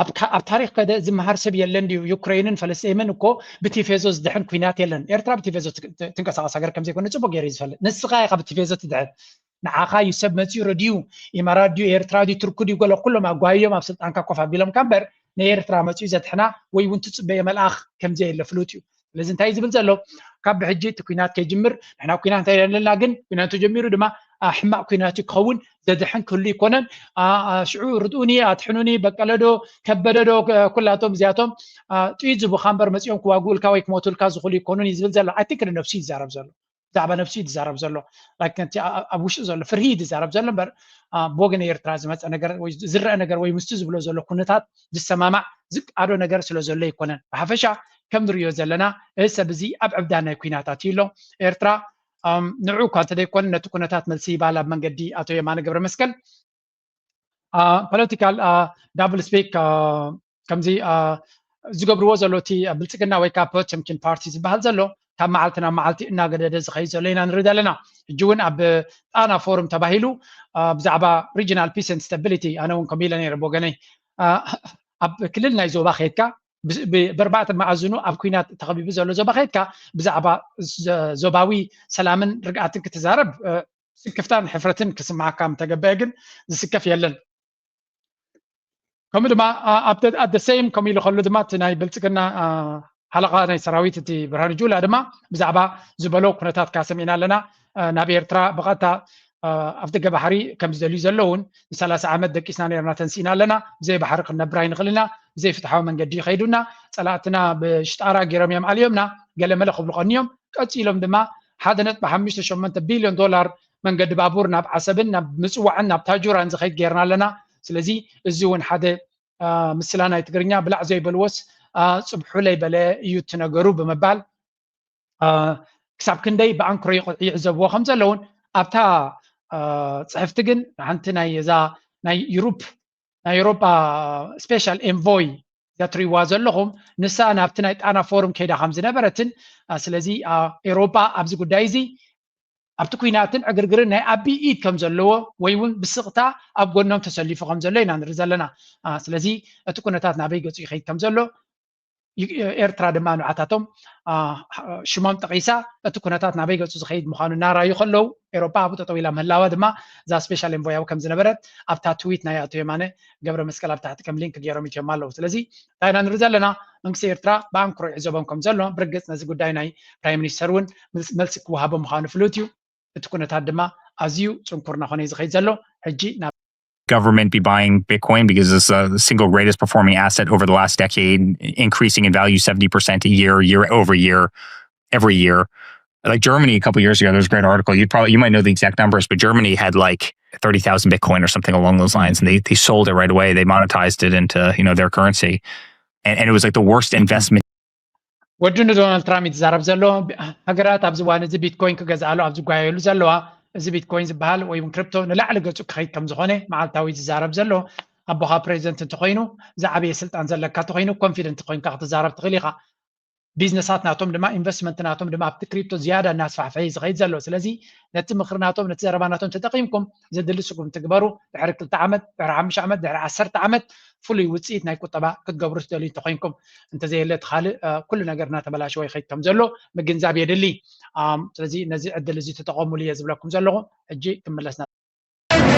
ኣብ ታሪክ ከደ ዝመሃር ሰብ የለን ድዩ ዩክሬንን ፈለስጢምን እኮ ብቲፌዞ ዝድሕን ኩናት የለን ኤርትራ ብቲፌዞ ትንቀሳቀስ ሃገር ከም ዘይኮነ ፅቡቅ ገይሩ እዩ ዝፈልጥ ንስኻ ኢኻ ብቲፌዞ ትድሕን ንዓኻ እዩ ሰብ መፂኡ ረድዩ ኢማራት ድዩ ኤርትራ ድዩ ቱርኪ ድዩ ገለ ኩሎም ኣጓይዮም ኣብ ስልጣንካ ኮፍ ኣቢሎምካ እምበር ንኤርትራ መፂኡ ዘድሕና ወይ እውን ትፅበዮ መልኣኽ ከምዘየለ ፍሉጥ እዩ ስለዚ እንታይ ዝብል ዘሎ ካብ ብሕጂ እቲ ኩናት ከይጅምር ንሕና ኩናት እንታይ ኣለና ግን ኩናት ተጀሚሩ ድማ ሕማቅ ኩናት እዩ ክኸውን ዘድሕን ክህሉ ይኮነን ሽዑ ርድኡኒ ኣድሕኑኒ በቀለዶ ከበደዶ ኩላቶም እዚኣቶም ጥይት ዝቡካ እምበር መፂኦም ክዋግኡልካ ወይ ክሞቱልካ ዝኽእሉ ይኮኑን እዩ ዝብል ዘሎ ኣይቲንክ ንነብሱ ይዛረብ ዘሎ ብዛዕባ ነብሱ እዩ ዝዛረብ ዘሎ ኣብ ውሽጢ ዘሎ ፍርሂ እዩ ዝዛረብ ዘሎ እምበር ብወገን ኤርትራ ዝመፀ ነገር ወይ ዝረአ ነገር ወይ ምስቲ ዝብሎ ዘሎ ኩነታት ዝሰማማዕ ዝቃዶ ነገር ስለ ዘሎ ኣይኮነን ብሓፈሻ ከም ንሪኦ ዘለና እዚ ሰብ እዚ ኣብ ዕብዳን ናይ ኩናት ኣትዩ ኣሎ ኤርትራ ንዑ እኳ እንተደይኮነ ነቲ ኩነታት መልሲ ይባል ኣብ መንገዲ ኣቶ የማነ ገብረ መስቀል ፖለቲካል ዳብል ስፒክ ከምዚ ዝገብርዎ ዘሎ እቲ ብልፅግና ወይ ከዓ ፖቸምኪን ፓርቲ ዝበሃል ዘሎ ካብ መዓልቲ ናብ መዓልቲ እናገደደ ዝኸይድ ዘሎ ኢና ንርኢ ዘለና። ሕጂ እውን ኣብ ጣና ፎርም ተባሂሉ ብዛዕባ regional peace and stability ኣነ እውን ከምኡ ኢለ ነይረ ብወገነይ። ኣብ ክልል ናይ ዞባ ከይድካ ብኣርባዕተ መኣዝኑ ኣብ ኩናት ተኸቢቡ ዘሎ ዞባ ከይድካ ብዛዕባ ዞባዊ ሰላምን ርግኣትን ክትዛረብ ስክፍታን ሕፍረትን ክስማዓካ ምተገበአ ግን ዝስከፍ የለን። ከምኡ ድማ ኣብ the same ከምኡ ኢሉ ከሎ ድማ እቲ ናይ ብልፅግና ሓለቓ ናይ ሰራዊት እቲ ብርሃኑ ጁላ ድማ ብዛዕባ ዝበሎ ኩነታትካ ሰሚዕና ኣለና። ናብ ኤርትራ ብቐጥታ ኣብ ደገ ባሕሪ ከም ዝደልዩ ዘለውን ንሰላሳ ዓመት ደቂስና ነርና ተንሲእና ኣለና፣ ብዘይ ባሕሪ ክንነብር ኣይንኽእልና፣ ብዘይ ፍትሓዊ መንገዲ ይኸይዱና፣ ጸላእትና ብሽጣራ ገይሮም እዮም ኣልዮምና ገለመለ ክብሉ ቀንዮም። ቀጺሎም ድማ ሓደ ነጥቢ ሓሙሽተ ሸሞንተ ቢልዮን ዶላር መንገዲ ባቡር ናብ ዓሰብን ናብ ምጽዋዕን ናብ ታጁራን ዝኸይድ ጌርና ኣለና። ስለዚ እዚ እውን ሓደ ምስላ ናይ ትግርኛ ብላዕ ዘይበልዎስ ጽብሑ ለይበለ እዩ እቲ ነገሩ ብምባል ክሳብ ክንደይ ብኣንክሮ ይዕዘብዎ ከም ዘለውን ኣብታ ፅሕፍቲ ግን ሓንቲ ናይ እዛ ናይ ዩሩፕ ናይ ኤሮጳ special envoy እዛ ትሪዋ ዘለኹም ንሳ ናብቲ ናይ ጣና ፎርም ከይዳ ከም ዝነበረትን ስለዚ ኤሮጳ ኣብዚ ጉዳይ እዚ ኣብቲ ኩናትን ዕግርግርን ናይ ኣቢ ኢድ ከም ዘለዎ ወይ እውን ብስቕታ ኣብ ጎኖም ተሰሊፉ ከም ዘሎ ኢና ንርኢ ዘለና። ስለዚ እቲ ኩነታት ናበይ ገፁ ይኸይድ ከም ዘሎ ኤርትራ ድማ ንዓታቶም ሽሞም ጠቒሳ እቲ ኩነታት ናበይ ገፁ ዝኸይድ ምዃኑ እናራዩ ከለዉ ኤሮፓ ኣብኡ ጠጠው ኢላ ምህላዋ ድማ እዛ special envoy ከም ዝነበረት ኣብታ ትዊት ናይ ኣቶ የማነ ገብረ መስቀል ኣብ ታሕቲ ከም ሊንክ ገይሮም ይትዮም ኣለዉ። ስለዚ እንታይ ኢና ንርኢ ዘለና? መንግስቲ ኤርትራ ብኣንክሮ ይዕዘቦም ከም ዘሎ ብርግፅ ነዚ ጉዳይ ናይ ፕራይም ሚኒስተር እውን መልሲ ክወሃቦ ምዃኑ ፍሉጥ እዩ። እቲ ኩነታት ድማ ኣዝዩ ጽንኩር እናኾነ እዩ ዝኸይድ ዘሎ። ሕጂ ናብ government be buying Bitcoin because it's the single greatest performing asset over the last decade, increasing in value seventy percent a year, year over year, every year. Like Germany a couple years ago, there was a great article. You probably you might know the exact numbers, but Germany had like thirty thousand Bitcoin or something along those lines, and they they sold it right away. They monetized it into you know their currency, and, and it was like the worst investment. ወዲ ንዶናልድ ትራምፕ እዩ ዝዛረብ ዘሎ። ሃገራት ኣብዚ እዋን እዚ ቢትኮይን ክገዝኣሉ ኣብ ዝጓየሉ ዘለዋ እዚ ቢትኮይን ዝበሃል ወይ እውን ክሪፕቶ ንላዕሊ ገፁ ክኸይድ ከም ዝኾነ መዓልታዊ ዝዛረብ ዘሎ ኣቦኻ ፕሬዚደንት እንተኮይኑ ዝዓበየ ስልጣን ዘለካ እንተኮይኑ ኮንፊደንት ኮይንካ ክትዛረብ ትኽእል ኢኻ። ቢዝነሳት ናቶም ድማ ኢንቨስትመንት ናቶም ድማ ኣብቲ ክሪፕቶ ዝያዳ እናስፋሕፈ እዩ ዝኸይድ ዘሎ። ስለዚ ነቲ ምኽሪ ናቶም ነቲ ዘረባ ናቶም ተጠቂምኩም ዘድሊ ስጉም ትግበሩ። ድሕሪ ክልተ ዓመት ድሕሪ ሓሙሽተ ዓመት ድሕሪ ዓሰርተ ዓመት ፍሉይ ውፅኢት ናይ ቁጠባ ክትገብሩ ትደልዩ እንተኮይንኩም እንተዘየለ እቲ ካልእ ኩሉ ነገር እናተበላሸወ ይኸይድ ከም ዘሎ ምግንዛብ የድሊ። ስለዚ ነዚ ዕድል እዚ ተጠቐሙሉ እየ ዝብለኩም ዘለኹ። ሕጂ ክምለስና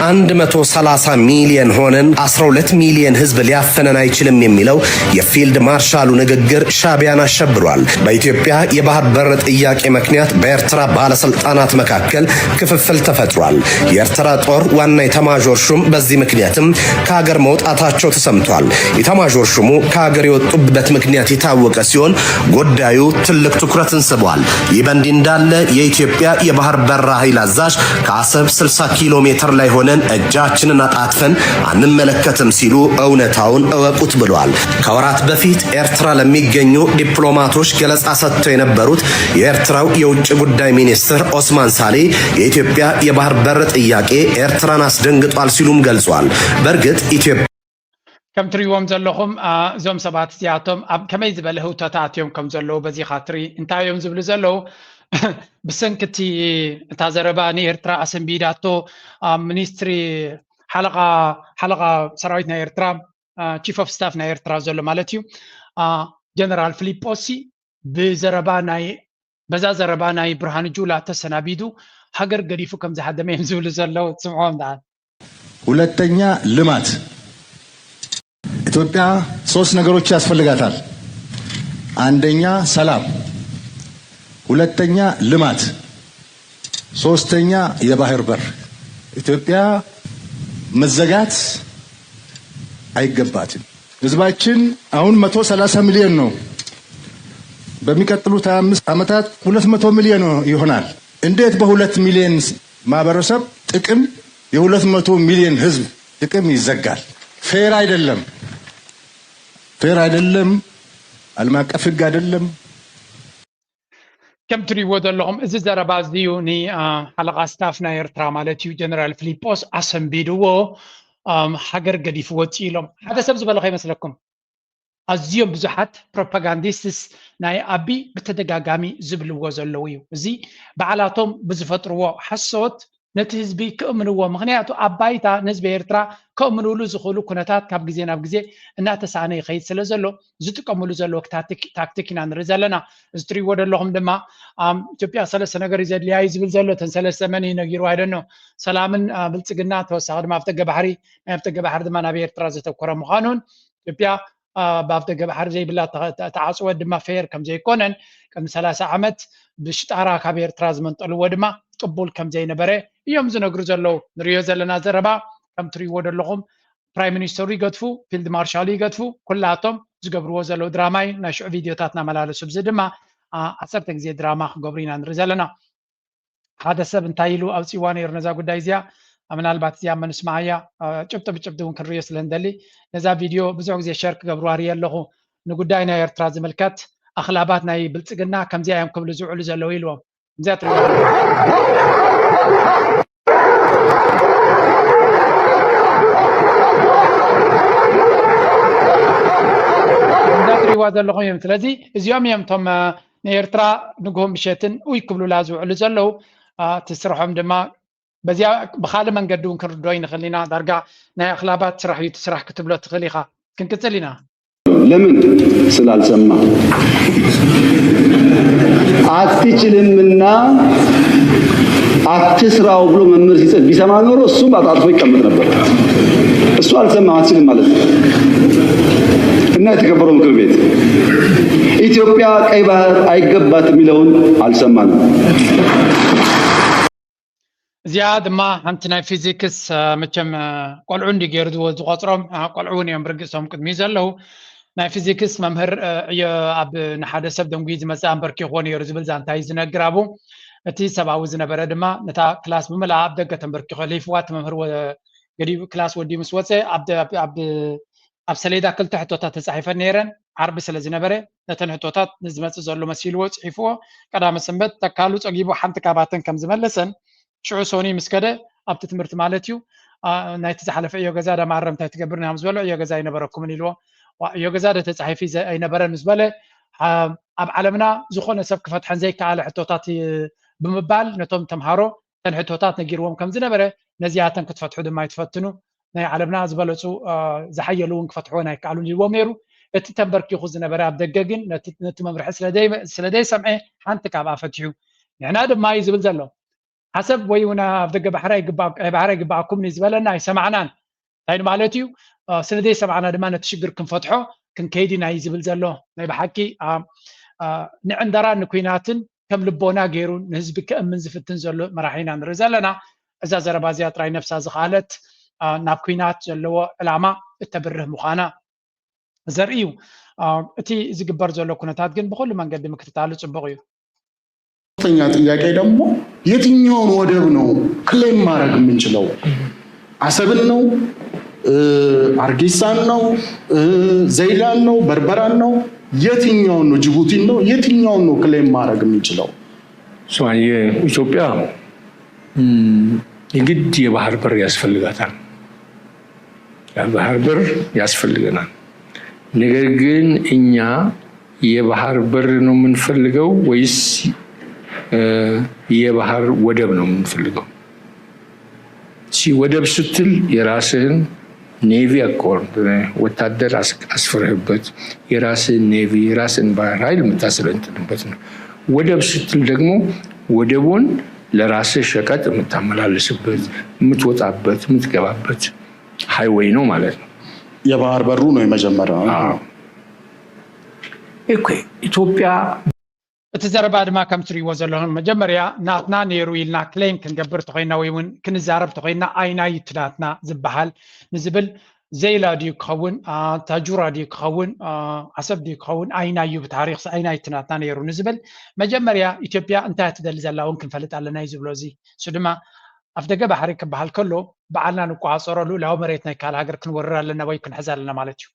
አንድ መቶ ሰላሳ ሚሊዮን ሆነን አስራ ሁለት ሚሊዮን ህዝብ ሊያፈነን አይችልም የሚለው የፊልድ ማርሻሉ ንግግር ሻቢያን አሸብሯል። በኢትዮጵያ የባህር በር ጥያቄ ምክንያት በኤርትራ ባለስልጣናት መካከል ክፍፍል ተፈጥሯል። የኤርትራ ጦር ዋና ኢታማዦር ሹም በዚህ ምክንያትም ከሀገር መውጣታቸው ተሰምቷል። ኢታማዦር ሹሙ ከሀገር የወጡበት ምክንያት የታወቀ ሲሆን ጉዳዩ ትልቅ ትኩረትን ስቧል። ይህ በእንዲህ እንዳለ የኢትዮጵያ የባህር በር ኃይል አዛዥ ከአሰብ ስልሳ ኪሎ ሜትር ላይ ሆነን እጃችንን አጣጥፈን አንመለከትም ሲሉ እውነታውን እወቁት ብለዋል። ከወራት በፊት ኤርትራ ለሚገኙ ዲፕሎማቶች ገለጻ ሰጥተው የነበሩት የኤርትራው የውጭ ጉዳይ ሚኒስትር ኦስማን ሳሌ የኢትዮጵያ የባህር በር ጥያቄ ኤርትራን አስደንግጧል ሲሉም ገልጸዋል። በእርግጥ ኢትዮጵያ ከም ትሪእዎም ዘለኹም እዞም ሰባት እዚኣቶም ኣብ ከመይ ዝበለ ህውተታ ኣትዮም ከም ዘለዉ በዚኻ ትርኢ። እንታይ እዮም ዝብሉ ዘለዉ? ብሰንኪ እቲ እታ ዘረባ ንኤርትራ ኣሰንቢዳቶ ሚኒስትሪ ሓለቓ ሓለቓ ሰራዊት ናይ ኤርትራ ቺፍ ኦፍ ስታፍ ናይ ኤርትራ ዘሎ ማለት እዩ ጀነራል ፊሊጶሲ ብዘረባ ናይ በዛ ዘረባ ናይ ብርሃኑ ጁላ ተሰናቢዱ ሃገር ገዲፉ ከም ዝሃደመ እዮም ዝብሉ ዘለዉ። ትስምዖም ደኣ ሁለተኛ ልማት። ኢትዮጵያ ሶስት ነገሮች ያስፈልጋታል። አንደኛ ሰላም፣ ሁለተኛ ልማት፣ ሶስተኛ የባህር በር። ኢትዮጵያ መዘጋት አይገባትም። ህዝባችን አሁን መቶ ሰላሳ ሚሊዮን ነው። በሚቀጥሉት አምስት ዓመታት ሁለት መቶ ሚሊዮን ይሆናል። እንዴት በሁለት ሚሊዮን ማህበረሰብ ጥቅም የሁለት መቶ ሚሊዮን ህዝብ ጥቅም ይዘጋል። ፌር አይደለም፣ ፌር አይደለም፣ ዓለም አቀፍ ህግ አይደለም። ከም ትሪእዎ ዘለኹም እዚ ዘረባ እዚ እዩ ንሓለቓ ስታፍ ናይ ኤርትራ ማለት እዩ ጀነራል ፊሊጶስ ኣሰንቢድዎ። ሃገር ገዲፉ ወፂኡ ኢሎም ሓደ ሰብ ዝበለ ከይመስለኩም። ኣዝዮም ብዙሓት ፕሮፓጋንዲስትስ ናይ ኣቢ ብተደጋጋሚ ዝብልዎ ዘለዉ እዩ። እዚ ባዕላቶም ብዝፈጥርዎ ሓሶት ነቲ ህዝቢ ክእምንዎ። ምኽንያቱ ኣብ ባይታ ንህዝቢ ኤርትራ ከእምንሉ ዝኽእሉ ኩነታት ካብ ግዜ ናብ ግዜ እናተሳእነ ይኸይድ ስለ ዘሎ ዝጥቀምሉ ዘለዉ ታክቲክ ኢና ንርኢ ዘለና። እዚ ትሪእዎ ዘለኹም ድማ ኢትዮጵያ ሰለስተ ነገር እዩ ዘድልያ እዩ ዝብል ዘሎ። እተን ሰለስተ መን እዩ ነጊሩ? ኣይደኖ ሰላምን ብልፅግና፣ ተወሳኺ ድማ ኣብ ደገ ባሕሪ፣ ናይ ኣብ ደገ ባሕሪ ድማ ናብ ኤርትራ ዘተኮረ ምዃኑን ኢትዮጵያ ኣብ ደገ ባሕሪ ዘይብላ ተዓፅወት ድማ ፌር ከም ዘይኮነን ቅድሚ ሰላሳ ዓመት ብሽጣራ ካብ ኤርትራ ዝመንጠልዎ ድማ ቅቡል ከም ዘይነበረ እዮም ዝነግሩ ዘለዉ። ንሪኦ ዘለና ዘረባ ከም ትሪእዎ ዘለኹም ፕራይም ሚኒስተሩ ይገድፉ፣ ፊልድ ማርሻሉ ይገድፉ፣ ኩላቶም ዝገብርዎ ዘለዉ ድራማ እዩ። ናይ ሽዑ ቪድዮታት እናመላለሱ ብዚ ድማ ዓሰርተ ግዜ ድራማ ክገብሩ ኢና ንርኢ ዘለና። ሓደ ሰብ እንታይ ኢሉ ኣውፂዋ ነይሩ ነዛ ጉዳይ እዚኣ። ምናልባት እዚኣ መንስማዓያ ጭብጢ ብጭብጢ እውን ክንሪዮ ስለ ንደሊ ነዛ ቪድዮ ብዙሕ ግዜ ሸር ክገብሩ ኣርየ ኣለኹ። ንጉዳይ ናይ ኤርትራ ዝምልከት ኣኽላባት ናይ ብልፅግና ከምዚኣ እዮም ክብሉ ዝውዕሉ ዘለዉ ኢልዎም። እዚኣ ትሪእዋ እዛ ትሪእዋ ዘለኹም እዮም። ስለዚ እዚኦም እዮም እቶም ንኤርትራ ንግሆ ምሸትን ኡይ ክብሉላ ዝውዕሉ ዘለዉ። እቲ ስርሖም ድማ በዚኣ ብካልእ መንገዲ እውን ክንርድኦ ይንኽእል ኢና። ዳርጋ ናይ ኣኽላባት ስራሕ እዩ እቲ ስራሕ ክትብሎ ትኽእል ኢኻ። ክንቅፅል ኢና። ለምን ስላልሰማ። አትችልምና አትስራው ብሎ መምህር ሲጽፍ ቢሰማ ኖሮ እሱም አጣጥፎ ይቀመጥ ነበር። እሱ አልሰማም፣ አትችልም ማለት ነው። እና የተከበረው ምክር ቤት ኢትዮጵያ ቀይ ባህር አይገባትም የሚለውን አልሰማንም። እዚኣ ድማ ሓንቲ ናይ ፊዚክስ መቸም ቆልዑ እንዲ ገይሩ ዝቆፅሮም ቆልዑ እውን እዮም ብርግሶም ቅድሚ ዘለዉ። ናይ ፊዚክስ መምህር ዕዮ ኣብ ንሓደ ሰብ ደንጉዩ ዝመፅእ ኣንበርኪኽዎ ነይሩ ዝብል ዛንታ እዩ ዝነግር ኣቡ። እቲ ሰብኣዊ ዝነበረ ድማ ነታ ክላስ ብምልኣ ኣብ ደገ ተንበርኪኾ ሊፍዋ እቲ መምህር ገዲቡ ክላስ ወዲኡ ምስ ወፀ ኣብ ሰሌዳ ክልተ ሕቶታት ተፃሒፈን ነይረን። ዓርቢ ስለ ዝነበረ ነተን ሕቶታት ንዝመፅእ ዘሎ መሲልዎ ፅሒፍዎ። ቀዳመ ሰንበት ተካሉ ፀጊቡ ሓንቲ ካባተን ከም ዝመለሰን ሽዑ ሶኒ ምስ ከደ ኣብቲ ትምህርቲ ማለት እዩ ናይቲ ዝሓለፈ እዮ ገዛ ዳማረም እንታይ ትገብር ኢና ምስ በሎ እዮ ገዛ ኣይነበረኩምን ኢልዎ። እዮ ገዛ ዶ ተፃሒፊ ኣይነበረን ምስ በለ ኣብ ዓለምና ዝኾነ ሰብ ክፈትሐን ዘይከኣለ ሕቶታት ብምባል ነቶም ተምሃሮ ተን ሕቶታት ነጊርዎም ከም ዝነበረ ነዚኣተን ክትፈትሑ ድማ ይትፈትኑ ናይ ዓለምና ዝበለፁ ዝሓየሉ እውን ክፈትሕዎ ኣይከኣሉን ኢልዎም ነይሩ። እቲ ተንበርኪኹ ዝነበረ ኣብ ደገ ግን ነቲ መምርሒ ስለ ዘይሰምዐ ሓንቲ ካብኣ ፈትሑ። ንሕና ድማ እዩ ዝብል ዘሎ ዓሰብ ወይ እውን ኣብ ደገ ባሕሪ ኣይግባኩም እዩ ዝበለና ኣይሰማዕናን። እንታይ ማለት እዩ? ስለ ዘይሰማዕና ድማ ነቲ ሽግር ክንፈትሖ ክንከይድ ኢና እዩ ዝብል ዘሎ። ናይ ብሓቂ ንዕንደራ ንኩናትን ከም ልቦና ገይሩ ንህዝቢ ከእምን ዝፍትን ዘሎ መራሒ ኢና ንርኢ ዘለና። እዛ ዘረባ እዚኣ ጥራይ ነብሳ ዝኸኣለት ናብ ኩናት ዘለዎ ዕላማ እተብርህ ምዃና ዘርኢ እዩ። እቲ ዝግበር ዘሎ ኩነታት ግን ብኩሉ መንገዲ ምክትታሉ ፅቡቕ እዩ። ሶስተኛ ጥያቄ ደግሞ የትኛውን ወደብ ነው ክሌም ማድረግ የምንችለው? አሰብን ነው? አርጌሳን ነው? ዘይላን ነው? በርበራን ነው? የትኛውን ነው? ጅቡቲን ነው? የትኛውን ነው ክሌም ማድረግ የምንችለው? ኢትዮጵያ የግድ የባህር በር ያስፈልጋታል። የባህር በር ያስፈልገናል። ነገር ግን እኛ የባህር በር ነው የምንፈልገው ወይስ የባህር ወደብ ነው የምንፈልገው? ሲ ወደብ ስትል የራስህን ኔቪ አኮርድ ወታደር አስፍርህበት የራስህን ኔቪ የራስህን ባህር ኃይል የምታሰለጥንበት ነው። ወደብ ስትል ደግሞ ወደቡን ለራስህ ሸቀጥ የምታመላልስበት፣ የምትወጣበት፣ የምትገባበት ሃይወይ ነው ማለት ነው። የባህር በሩ ነው የመጀመሪያው። እኮ ኢትዮጵያ እቲ ዘረባ ድማ ከም ትሪእዎ ዘለኹም መጀመርያ ናትና ነይሩ ኢልና ክሌም ክንገብር ተኮይና ወይ እውን ክንዛረብ ተኮይና ኣይናይ እቲ ናትና ዝበሃል ንዝብል ዜላ ድዩ ክኸውን ታጁራ ድዩ ክኸውን ዓሰብ ድዩ ክኸውን ኣይናዩ ብታሪክስ ኣይናይ እቲ ናትና ነይሩ ንዝብል መጀመርያ ኢትዮጵያ እንታይ ትደሊ ዘላ እውን ክንፈልጥ ኣለና እዩ ዝብሎ እዚ እሱ ድማ ኣፍ ደገ ባሕሪ ክበሃል ከሎ በዓልና ንቆፃፀሮ ልኡላዊ መሬት ናይ ካልእ ሃገር ክንወርር ኣለና ወይ ክንሕዝ ኣለና ማለት እዩ።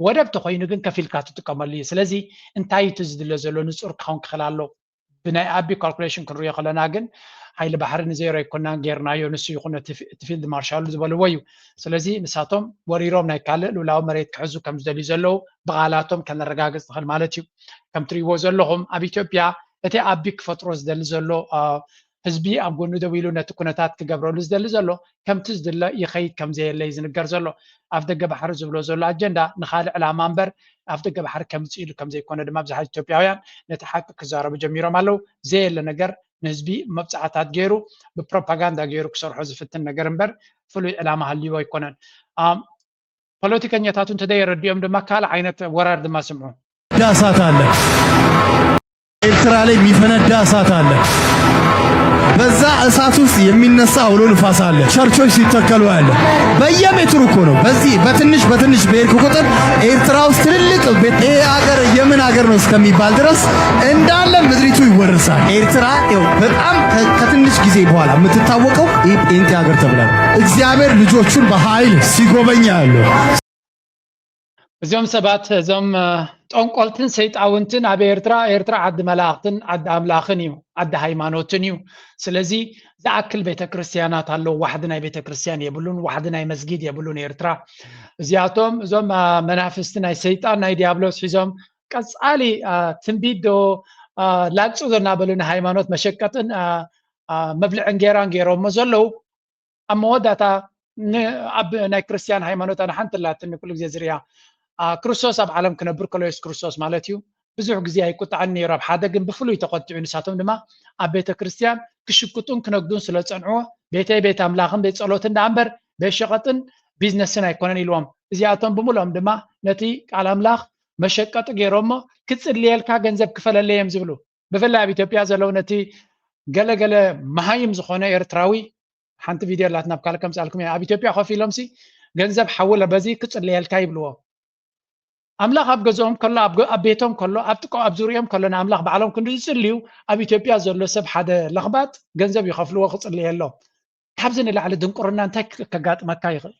ወደብ ተኮይኑ ግን ከፊልካ ትጥቀመሉ እዩ። ስለዚ እንታይ እቲ ዝድለ ዘሎ ንፁር ክኸውን ክኽእል ኣሎ። ብናይ ኣቢ ካልኩሌሽን ክንሪኦ ከለና ግን ሓይሊ ባሕሪ ንዜሮ ኣይኮናን ጌርናዮ፣ ንሱ ይኹን እቲ ፊልድ ማርሻሉ ዝበልዎ እዩ። ስለዚ ንሳቶም ወሪሮም ናይ ካልእ ልኡላዊ መሬት ክሕዙ ከም ዝደልዩ ዘለዉ ብቓላቶም ከነረጋግጽ ንኽእል ማለት እዩ። ከም ትሪእዎ ዘለኹም ኣብ ኢትዮጵያ እቲ ኣቢ ክፈጥሮ ዝደሊ ዘሎ ህዝቢ ኣብ ጎኑ ደው ኢሉ ነቲ ኩነታት ክገብረሉ ዝደሊ ዘሎ ከምቲ ዝድለ ይኸይድ ከም ዘየለ እዩ ዝንገር ዘሎ። ኣፍ ደገ ባሕሪ ዝብሎ ዘሎ ኣጀንዳ ንኻልእ ዕላማ እምበር ኣፍ ደገ ባሕሪ ከምፅእ ኢሉ ከም ዘይኮነ ድማ ብዙሓት ኢትዮጵያውያን ነቲ ሓቂ ክዛረቡ ጀሚሮም ኣለዉ። ዘየለ ነገር ንህዝቢ መብፃዕታት ገይሩ ብፕሮፓጋንዳ ገይሩ ክሰርሖ ዝፍትን ነገር እምበር ፍሉይ ዕላማ ሃልይዎ ኣይኮነን። ፖለቲከኛታቱ እንተደየረዲኦም ድማ ካልእ ዓይነት ወራር ድማ ስምዑ። እሳት አለ። ኤርትራ ላይ የሚፈነዳ እሳት አለ። በዛ እሳት ውስጥ የሚነሳ አውሎ ንፋስ አለ። ቸርቾች ሲተከሉ ያለ በየሜትሩ እኮ ነው። በዚህ በትንሽ በትንሽ በሄድክ ቁጥር ኤርትራ ውስጥ ትልልቅ ቤት፣ ይሄ ሀገር የምን ሀገር ነው እስከሚባል ድረስ እንዳለ ምድሪቱ ይወርሳል። ኤርትራ ይኸው በጣም ከ- ከትንሽ ጊዜ በኋላ የምትታወቀው ይህ ጴንጤ ሀገር ተብላ ነው። እግዚአብሔር ልጆቹን በኃይል ሲጎበኛ ያለው እዚኦም ሰባት እዞም ጠንቆልትን ሰይጣውንትን ኣብ ኤርትራ፣ ኤርትራ ዓዲ መላእኽትን ዓዲ ኣምላኽን እዩ፣ ዓዲ ሃይማኖትን እዩ። ስለዚ ዝኣክል ቤተ ክርስቲያናት ኣለዉ፣ ዋሕዲ ናይ ቤተ ክርስቲያን የብሉን፣ ዋሕዲ ናይ መስጊድ የብሉን ኤርትራ። እዚኣቶም እዞም መናፍስቲ ናይ ሰይጣን ናይ ዲያብሎስ ሒዞም ቀጻሊ ትንቢት ዶ ላግጹ ዶ እናበሉ ንሃይማኖት መሸቀጥን መብልዕን ጌራን ገይሮሞ ዘለዉ ኣብ መወዳእታ ኣብ ናይ ክርስትያን ሃይማኖት ኣነ ሓንቲ ላትኒ ኩሉ ግዜ ዝርያ ክርስቶስ ኣብ ዓለም ክነብር ከሎ የሱስ ክርስቶስ ማለት እዩ። ብዙሕ ግዜ ኣይቁጣዕን ነይሩ ኣብ ሓደ ግን ብፍሉይ ተቆጢዑ። ንሳቶም ድማ ኣብ ቤተ ክርስትያን ክሽቅጡን ክነግዱን ስለ ዝጸንዕዎ ቤተይ ቤት ኣምላኽን ቤት ጸሎትን ደኣ እምበር ቤት ሸቐጥን ቢዝነስን ኣይኮነን ኢልዎም። እዚኣቶም ብምልኦም ድማ ነቲ ቃል ኣምላኽ መሸቀጢ ገይሮሞ ክጽልየልካ ገንዘብ ክፈለለይ እዮም ዝብሉ። ብፍላይ ኣብ ኢትዮጵያ ዘለዉ ነቲ ገለገለ መሃይም ዝኾነ ኤርትራዊ ሓንቲ ቪድዮ ኣላት ናብ ካልእ ከምፅኣልኩም እየ። ኣብ ኢትዮጵያ ኮፍ ኢሎም ሲ ገንዘብ ሓውለ በዚ ክፅለየልካ ይብልዎ። ኣምላኽ ኣብ ገዝኦም ከሎ ኣብ ቤቶም ከሎ ኣብ ጥቆ ኣብ ዙሪኦም ከሎ ንኣምላኽ ባዕሎም ክንዲ ዝፅልዩ ኣብ ኢትዮጵያ ዘሎ ሰብ ሓደ ለኽባጥ ገንዘብ ይኸፍልዎ ክፅልየሎም። ካብዚ ንላዕሊ ድንቁርና እንታይ ከጋጥመካ ይኽእል?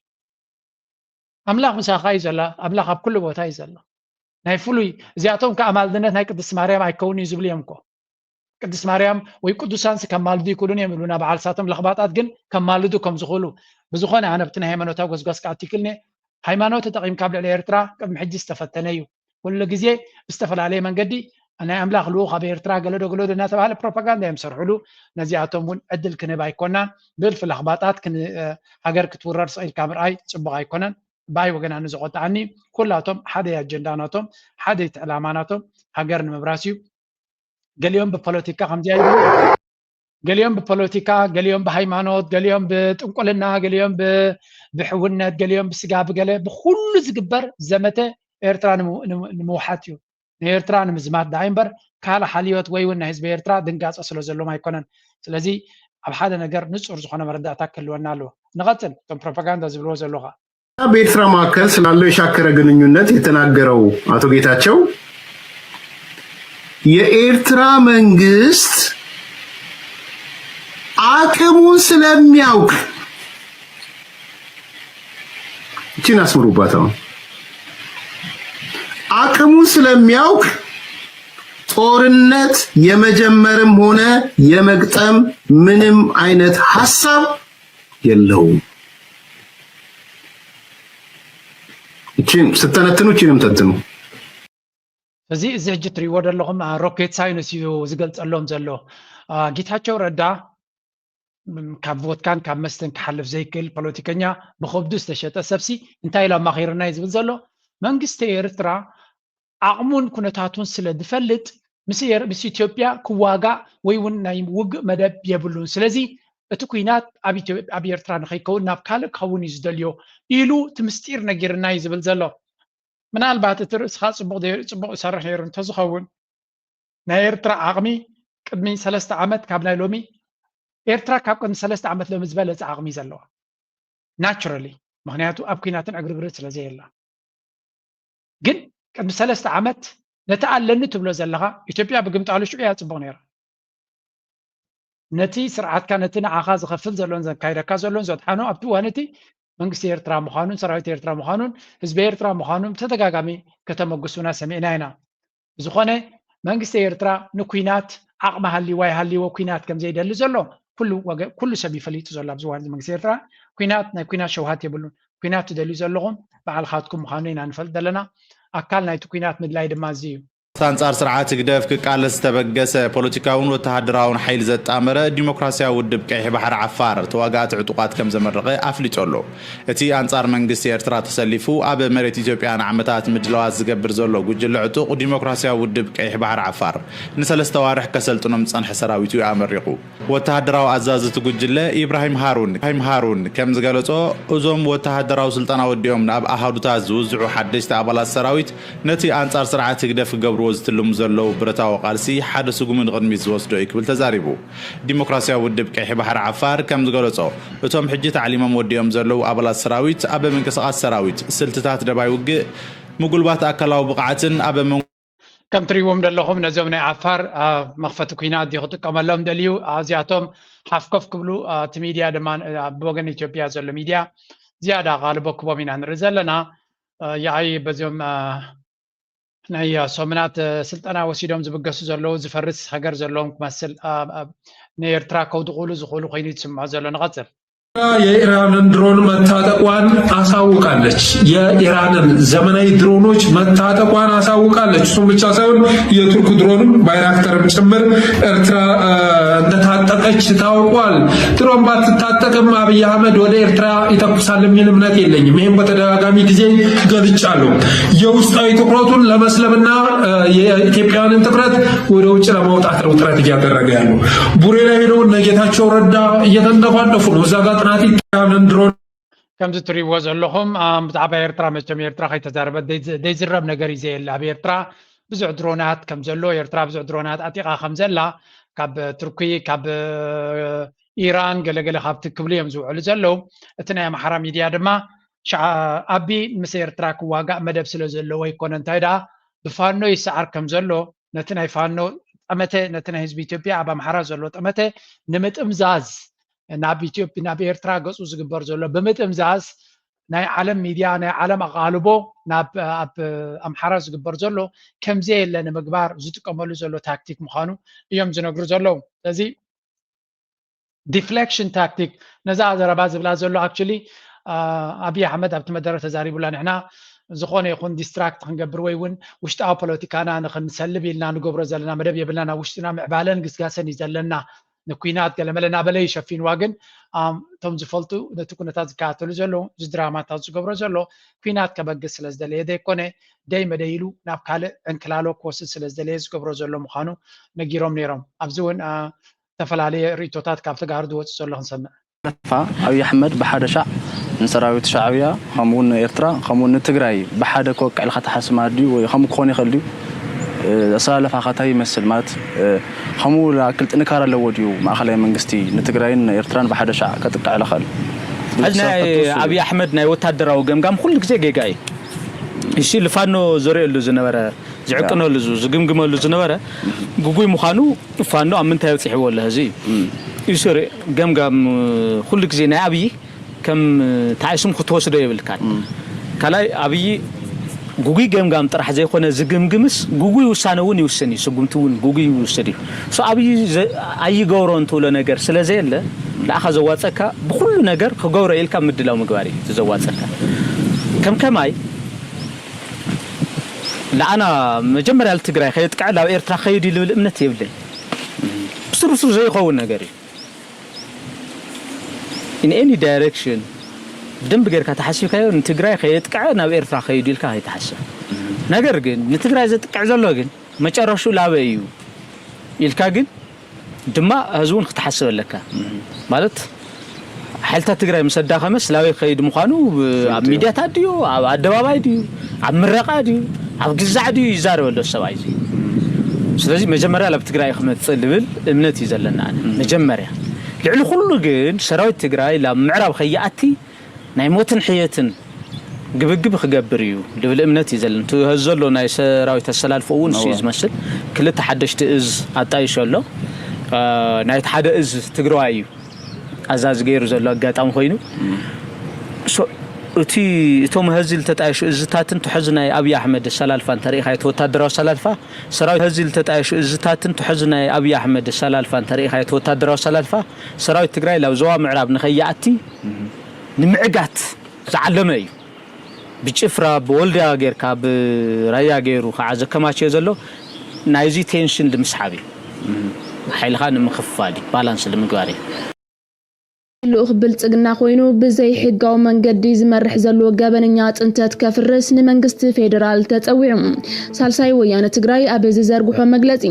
ኣምላኽ ምሳኻ እዩ ዘሎ። ኣምላኽ ኣብ ኩሉ ቦታ እዩ ዘሎ። ናይ ፍሉይ እዚኣቶም ከኣማልድነት ናይ ቅድስቲ ማርያም ኣይከውን እዩ ዝብሉ እዮም እኮ። ቅድስቲ ማርያም ወይ ቅዱሳንስ ከማልዱ ይክእሉን እዮም ይብሉና በዓል ሳቶም ለኽባጣት ግን ከማልዱ ከም ዝኽእሉ። ብዝኾነ ኣነ ብቲ ናይ ሃይማኖታዊ ጎስጓስ ክኣቱ ይክእልኒ። ሃይማኖት ተጠቒምካ ኣብ ልዕሊ ኤርትራ ቅድሚ ሕጂ ዝተፈተነ እዩ። ኩሉ ግዜ ብዝተፈላለየ መንገዲ ናይ ኣምላኽ ልኡኽ ኣብ ኤርትራ ገለዶ ገለዶ እናተባህለ ፕሮፓጋንዳ እዮም ዝሰርሕሉ። ነዚኣቶም እውን ዕድል ክንህብ ኣይኮናን። ብእልፊ ለኽባጣት ሃገር ክትውረር ስቕ ኢልካ ምርኣይ ፅቡቕ ኣይኮነን። ብኣይ ወገን ኣነ ዘቆጥዓኒ ኩላቶም ሓደ ኣጀንዳ ናቶም ሓደ እቲ ዕላማ ናቶም ሃገር ንምብራስ እዩ። ገሊኦም ብፖለቲካ ከምዚኣ ይብሉ፣ ገሊኦም ብፖለቲካ፣ ገሊኦም ብሃይማኖት፣ ገሊኦም ብጥንቁልና፣ ገሊኦም ብሕውነት፣ ገሊኦም ብስጋ ብገለ ብኩሉ ዝግበር ዘመተ ኤርትራ ንምውሓት እዩ። ንኤርትራ ንምዝማት ደኣ እምበር ካልእ ሓልዮት ወይ እውን ናይ ህዝቢ ኤርትራ ድንጋፀ ስለ ዘሎም ኣይኮነን። ስለዚ ኣብ ሓደ ነገር ንፁር ዝኾነ መረዳእታ ክህልወና ኣለዎ። ንቐፅል እቶም ፕሮፓጋንዳ ዝብልዎ ዘለዉ ከዓ በኤርትራ መካከል ስላለው የሻከረ ግንኙነት የተናገረው አቶ ጌታቸው የኤርትራ መንግስት አቅሙን ስለሚያውቅ እቺን አስምሩባት። አሁን አቅሙን ስለሚያውቅ ጦርነት የመጀመርም ሆነ የመግጠም ምንም አይነት ሀሳብ የለውም። እቺን ስተነትኑ እቺንም ተንትኑ። እዚ እዚ ሕጂ ትሪእዎ ዘለኹም ሮኬት ሳይንስ እዩ ዝገልፀሎም ዘሎ። ጌታቸው ረዳ ካብ ቮትካን ካብ መስተን ክሓልፍ ዘይክእል ፖለቲከኛ ብኸብዱ ዝተሸጠ ሰብሲ እንታይ ኢሉ ኣማኺርና እዩ ዝብል ዘሎ። መንግስቲ ኤርትራ ዓቕሙን ኩነታቱን ስለ ዝፈልጥ ምስ ኢትዮጵያ ክዋጋእ ወይ እውን ናይ ውግእ መደብ የብሉን። ስለዚ እቲ ኩናት ኣብ ኤርትራ ንኸይከውን ናብ ካልእ ክኸውን እዩ ዝደልዮ ኢሉ እቲ ምስጢር ነጊርና እዩ ዝብል ዘሎ። ምናልባት እቲ ርእስኻ ፅቡቕ ይሰርሕ ነይሩ እንተዝኸውን ናይ ኤርትራ ዓቕሚ ቅድሚ ሰለስተ ዓመት ካብ ናይ ሎሚ ኤርትራ ካብ ቅድሚ ሰለስተ ዓመት ሎሚ ዝበለፀ ዓቕሚ ዘለዋ ናቹራሊ፣ ምክንያቱ ኣብ ኩናትን ዕግርግርን ስለ ዘየላ። ግን ቅድሚ ሰለስተ ዓመት ነቲ ኣለኒ ትብሎ ዘለኻ ኢትዮጵያ ብግምጣሉ ሽዑ እያ ፅቡቕ ነይራ። ነቲ ስርዓትካ ነቲ ንዓኻ ዝኸፍል ዘሎን ዘካይደካ ዘሎን ዘድሓኖ ኣብቲ እዋን እቲ መንግስቲ ኤርትራ ምዃኑን ሰራዊት ኤርትራ ምዃኑን ህዝቢ ኤርትራ ምዃኑን ብተደጋጋሚ ከተመጉሱና ሰሚዕና ኢና። ብዝኾነ መንግስቲ ኤርትራ ንኩናት ዓቕሚ ሃልይዎ ኣይሃልይዎ ኩናት ከም ዘይደሊ ዘሎ ኩሉ ሰብ ይፈሊጡ ዘሎ። ኣብዚ ዋን መንግስቲ ኤርትራ ኩናት ናይ ኩናት ሸውሃት የብሉን። ኩናት ትደልዩ ዘለኹም ባዕልኻትኩም ምዃኑ ኢና ንፈልጥ ዘለና። ኣካል ናይቲ ኩናት ምድላይ ድማ እዚ እዩ። ኣንጻር ስርዓት ህግደፍ ክቃለስ ዝተበገሰ ፖለቲካውን ወተሃደራውን ሓይሊ ዘጣመረ ዲሞክራሲያዊ ውድብ ቀይሕ ባሕሪ ዓፋር ተዋጋእቲ ዕጡቓት ከም ዘመረቐ ኣፍሊጡ ኣሎ። እቲ ኣንጻር መንግስቲ ኤርትራ ተሰሊፉ ኣብ መሬት ኢትዮጵያ ንዓመታት ምድላዋት ዝገብር ዘሎ ጉጅለ ዕጡቕ ዲሞክራሲያዊ ውድብ ቀይሕ ባሕሪ ዓፋር ንሰለስተ ዋርሕ ከሰልጥኖም ዝጸንሐ ሰራዊት እዩ ኣመሪቑ። ወተሃደራዊ ኣዛዚ እቲ ጉጅለ ኢብራሂም ሃሩን ኢብራሂም ሃሩን ከም ዝገለጾ፣ እዞም ወተሃደራዊ ስልጠና ወዲኦም ናብ ኣሃዱታት ዝውዝዑ ሓደሽቲ ኣባላት ሰራዊት ነቲ ኣንጻር ስርዓት ህግደፍ ክገብርዎ ዝትልሙ ዘለዉ ብረታዊ ቃልሲ ሓደ ስጉሚ ንቕድሚት ዝወስዶ እዩ ክብል ተዛሪቡ። ዲሞክራሲያዊ ውድብ ቀይሕ ባሕሪ ዓፋር ከም ዝገለጾ፣ እቶም ሕጂ ታዕሊሞም ወዲኦም ዘለዉ ኣባላት ሰራዊት ኣብ ምንቅስቓስ ሰራዊት፣ ስልትታት ደባይ ውግእ፣ ምጉልባት ኣካላዊ ብቕዓትን ኣብ መንጎ ከም ትሪእዎም ዘለኹም ነዞም ናይ ዓፋር መኽፈቲ ኩናት ድዩ ክጥቀመሎም ደልዩ? እዚኣቶም ሓፍኮፍ ክብሉ እቲ ሚድያ ድማ ብወገን ኢትዮጵያ ዘሎ ሚድያ ዝያዳ ቃልቦ ክቦም ኢና ንርኢ ዘለና። ያኣይ በዚኦም ናይ ሰሙናት ስልጠና ወሲዶም ዝብገሱ ዘለዉ ዝፈርስ ሃገር ዘለዎም ክመስል ንኤርትራ ከውድቑሉ ዝኽእሉ ኮይኑ ዝስምዖ ዘሎ። ንቐጽል። የኢራንን ድሮን መታጠቋን አሳውቃለች። የኢራንን ዘመናዊ ድሮኖች መታጠቋን አሳውቃለች። እሱም ብቻ ሳይሆን የቱርክ ድሮንም ባይራክተርም ጭምር ኤርትራ እንደታጠቀች ታውቋል። ድሮን ባትታጠቅም አብይ አህመድ ወደ ኤርትራ ይተኩሳል የሚል እምነት የለኝም። ይህም በተደጋጋሚ ጊዜ ገልጫለሁ። የውስጣዊ ትኩረቱን ለመስለብና የኢትዮጵያውያንን ትኩረት ወደ ውጭ ለማውጣት ነው ጥረት እያደረገ ያለው። ቡሬ ላይ ሄደው እነ ጌታቸው ረዳ እየተንደፋደፉ ነው። እዛ ጋር ጥናት ይካሄዳል። ድሮን ከምዚ ትሪእዎ ዘለኹም ብዛዕባ ኤርትራ መቸም ኤርትራ ከይተዛረበት ዘይዝረብ ነገር እዩ ዘየለ። ኣብ ኤርትራ ብዙሕ ድሮናት ከም ዘሎ፣ ኤርትራ ብዙሕ ድሮናት ኣጢቓ ከም ዘላ ካብ ቱርኪ ካብ ኢራን ገለገለ ካብቲ ክብሉ እዮም ዝውዕሉ ዘለዉ። እቲ ናይ ኣምሓራ ሚድያ ድማ ኣቢ ምስ ኤርትራ ክዋጋእ መደብ ስለ ዘለዎ ይኮነ እንታይ ደኣ ብፋኖ ይሰዓር ከም ዘሎ ነቲ ናይ ፋኖ ጠመተ ነቲ ናይ ህዝቢ ኢትዮጵያ ኣብ ኣምሓራ ዘሎ ጠመተ ንምጥምዛዝ ናብ ኢትዮጵያ ናብ ኤርትራ ገፁ ዝግበር ዘሎ ብምጥምዛዝ ናይ ዓለም ሚድያ ናይ ዓለም ኣቓልቦ ናብ ኣብ ኣምሓራ ዝግበር ዘሎ ከምዘየለ ንምግባር ዝጥቀመሉ ዘሎ ታክቲክ ምዃኑ እዮም ዝነግሩ ዘለዉ። ስለዚ ዲፍሌክሽን ታክቲክ ነዛ ዘረባ ዝብላ ዘሎ ኣክቹሊ ኣብይ ኣሕመድ ኣብቲ መደረ ተዛሪቡላ። ንሕና ዝኾነ ይኹን ዲስትራክት ክንገብር ወይ እውን ውሽጣዊ ፖለቲካና ንክንሰልብ ኢልና ንገብሮ ዘለና መደብ የብልና። ናብ ውሽጥና ምዕባለን ግስጋሰን እዩ ዘለና። ንኩናት ገለመለ እናበለ እዩ ሸፊንዋ። ግን እቶም ዝፈልጡ ነቲ ኩነታት ዝከታተሉ ዘለዉ እዚ ድራማታት ዝገብሮ ዘሎ ኩናት ከበግስ ስለ ዝደለየ ዘይኮነ ደይ መደይ ኢሉ ናብ ካልእ ዕንክላሎ ክወስድ ስለ ዝደለየ ዝገብሮ ዘሎ ምዃኑ ነጊሮም ነይሮም። ኣብዚ እውን ዝተፈላለየ ርእይቶታት ካብ ተጋሩ ዝወፅእ ዘሎ ክንሰምዕ። ሓለፋ ኣብይ ኣሕመድ ብሓደ ሻዕ ንሰራዊት ሻዕብያ ከምኡ እውን ንኤርትራ ከምኡ እውን ንትግራይ ብሓደ ክወቅዕ ኢልካ ትሓስብ ማለት ድዩ ወይ ከምኡ ክኾን ይኽእል ድዩ? ኣሰላለፋኻ እንታይ ይመስል ማለት ከምኡ ዝኣክል ጥንካረ ኣለዎ ድዩ ማእኸላይ መንግስቲ ንትግራይን ንኤርትራን ብሓደ ሻዕ ከጥቅዕ ዝኽእል? ሕጂ ናይ ኣብይ ኣሕመድ ናይ ወታደራዊ ገምጋም ኩሉ ግዜ ጌጋ እዩ። እሺ ልፋኖ ዘርእየሉ ዝነበረ ዝዕቅነሉ ዝግምግመሉ ዝነበረ ግጉይ ምዃኑ ፋኖ ኣብ ምንታይ ኣብፂሕዎ ኣሎ ሕዚ እዩ። እዩ ስሪ ገምጋም ኩሉ ግዜ ናይ ኣብይ ከም ተዓይስም ክትወስዶ የብልካን። ካልኣይ ኣብይ ግጉይ ገምጋም ጥራሕ ዘይኮነ ዝግምግምስ ግጉይ ውሳነ እውን ይውስን እዩ። ስጉምቲ እውን ግጉይ ይውስድ እዩ። ሶ ኣብይ ኣይገብሮን ትብሎ ነገር ስለ ዘየለ ንኣኻ ዘዋፀካ ብኩሉ ነገር ክገብሮ ኢልካ ምድላው ምግባር እዩ ዘዋፀካ። ከም ከማይ ንዓና መጀመርያ ትግራይ ከየጥቅዐ ናብ ኤርትራ ከይድ እዩ ልብል እምነት የብለይ። ብስሩስሩ ዘይኸውን ነገር እዩ። In any direction ብደንብ ጌርካ ተሓሲብካዮ ንትግራይ ከየጥቅዐ ናብ ኤርትራ ከይዱ ኢልካ ከይትሓስብ። ነገር ግን ንትግራይ ዘጥቅዕ ዘሎ ግን መጨረሽኡ ላበይ እዩ ኢልካ ግን ድማ ህዝቢ እውን ክትሓስብ ኣለካ። ማለት ሓይልታት ትግራይ ምስ ኣዳኸመስ ላበይ ክኸይድ ምዃኑ ኣብ ሚድያታት ድዩ ኣብ ኣደባባይ ድዩ ኣብ ምረቓ ድዩ ኣብ ግዛዕ ድዩ ይዛረበ ኣሎ ሰብኣይ እዚ። ስለዚ መጀመርያ ላብ ትግራይ ክመፅእ ልብል እምነት እዩ ዘለና። ኣነ መጀመርያ ልዕሊ ኩሉ ግን ሰራዊት ትግራይ ላብ ምዕራብ ከይኣቲ ናይ ሞትን ሕየትን ግብግብ ክገብር እዩ ልብል እምነት እዩ ዘለና። እቲ ሀዚ ዘሎ ናይ ሰራዊት ኣሰላልፎ እውን እሱ እዩ ዝመስል። ክልተ ሓደሽቲ እዝ ኣጣይሾ ኣሎ። ናይቲ ሓደ እዝ ትግራዋይ እዩ ኣዛዚ ገይሩ ዘሎ ኣጋጣሚ ኮይኑ እቲ እቶም ሀዚ ዝተጣየሹ እዝታትን ትሕዚ ናይ ኣብይ ኣሕመድ ኣሰላልፋ እንተሪኢኻ፣ እቲ ወታደራዊ ኣሰላልፋ ሰራዊት ሀዚ ዝተጣየሹ እዝታትን ትሕዚ ናይ ኣብይ ኣሕመድ ኣሰላልፋ እንተሪኢኻ፣ እቲ ወታደራዊ ኣሰላልፋ ሰራዊት ትግራይ ናብ ዞባ ምዕራብ ንኸይኣቲ ንምዕጋት ዝዓለመ እዩ። ብጭፍራ ብወልዲያ ጌርካ ብራያ ገይሩ ከዓ ዘከማችዮ ዘሎ ናይዚ ቴንሽን ንምስሓብ እዩ። ሓይልኻ ንምክፋል እዩ፣ ባላንስ ንምግባር እዩ። ልኡኽ ብልጽግና ኮይኑ ብዘይሕጋዊ መንገዲ ዝመርሕ ዘሎ ገበነኛ ጽንተት ከፍርስ ንመንግስቲ ፌደራል ተጸዊዑ። ሳልሳይ ወያነ ትግራይ ኣብ ዝዘርግሖ መግለጺ፣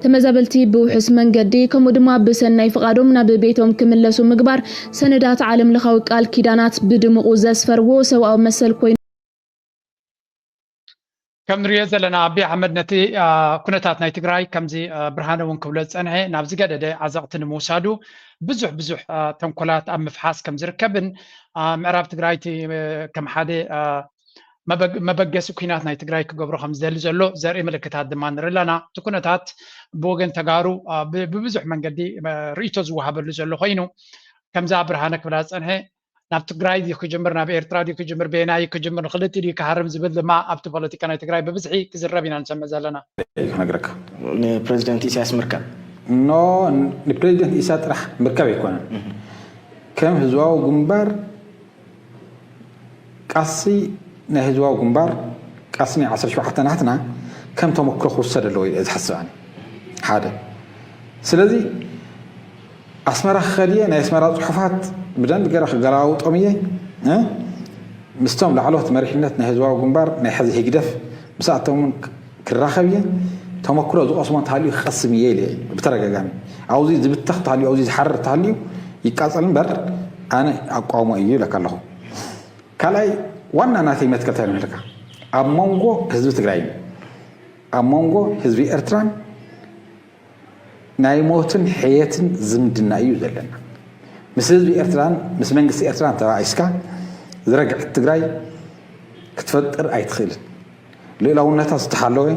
ተመዛበልቲ ብውሑስ መንገዲ ከምኡ ድማ ብሰናይ ፍቓዶም ናብ ቤቶም ክምለሱ ምግባር ሰነዳት ዓለም ለኻዊ ቃል ኪዳናት ብድሙቑ ዘስፈርዎ ሰብኣዊ መሰል ኮይኑ። ከም ንሪኦ ዘለና ኣቢ ኣሕመድ ነቲ ኩነታት ናይ ትግራይ ከምዚ ብርሃነ እውን ክብሎ ዝፀንሐ ናብ ዝገደደ ዓዘቕቲ ንምውሳዱ ብዙሕ ብዙሕ ተንኮላት ኣብ ምፍሓስ ከም ዝርከብን ምዕራብ ትግራይ እቲ ከም ሓደ መበገሲ ኩናት ናይ ትግራይ ክገብሮ ከም ዝደሊ ዘሎ ዘርኢ ምልክታት ድማ ንርኢ ኣለና። እቲ ኩነታት ብወገን ተጋሩ ብብዙሕ መንገዲ ርእይቶ ዝወሃበሉ ዘሎ ኮይኑ ከምዛ ብርሃነ ክብላ ዝፀንሐ ናብ ትግራይ ድዩ ክጅምር ናብ ኤርትራ ድዩ ክጅምር በየናይ ክጅምር ንክልቲ ድዩ ክሃርም ዝብል ድማ ኣብቲ ፖለቲካ ናይ ትግራይ ብብዝሒ ክዝረብ ኢና ንሰምዕ ዘለና። ክነግረካ ንፕሬዚደንት ኢሳያስ ምርካብ ኖ ንፕሬዚደንት ኢሳ ጥራሕ ምርካብ ኣይኮነን ከም ህዝባዊ ግንባር ቃሲ ናይ ህዝባዊ ግንባር ቃሲ ናይ ዓሰርተ ሸውዓተ ናትና ከም ተመክሮ ክውሰድ ኣለዎ ኢለ ዝሓስብ ኣነ ሓደ ስለዚ ኣስመራ ክኸድ እየ ናይ ኣስመራ ፅሑፋት ብደንብ ገይረ ክገላውጦም እየ ምስቶም ላዕለዎት መሪሕነት ናይ ህዝባዊ ግንባር ናይ ሕዚ ህግደፍ ምስኣቶም እውን ክራኸብ እየ ተመክሮ ዝቐስሞ እንተሃልዩ ክቐስም እየ ኢለ ብተደጋጋሚ ኣብዚ ዝብተኽ ተሃልዩ ኣብዚ ዝሓርር ተሃልዩ ይቃፀል እምበር ኣነ ኣቋውሞ እዩ ኢለካ ኣለኹ ካልኣይ ዋና ናተይ መትከል እንታይ ንብለካ ኣብ መንጎ ህዝቢ ትግራይን ኣብ መንጎ ህዝቢ ኤርትራን ናይ ሞትን ሕየትን ዝምድና እዩ ዘለና። ምስ ህዝቢ ኤርትራን ምስ መንግስቲ ኤርትራን ተባኢስካ ዝረግዐት ትግራይ ክትፈጥር ኣይትኽእልን። ልኡላውነታ ዝተሓለወ፣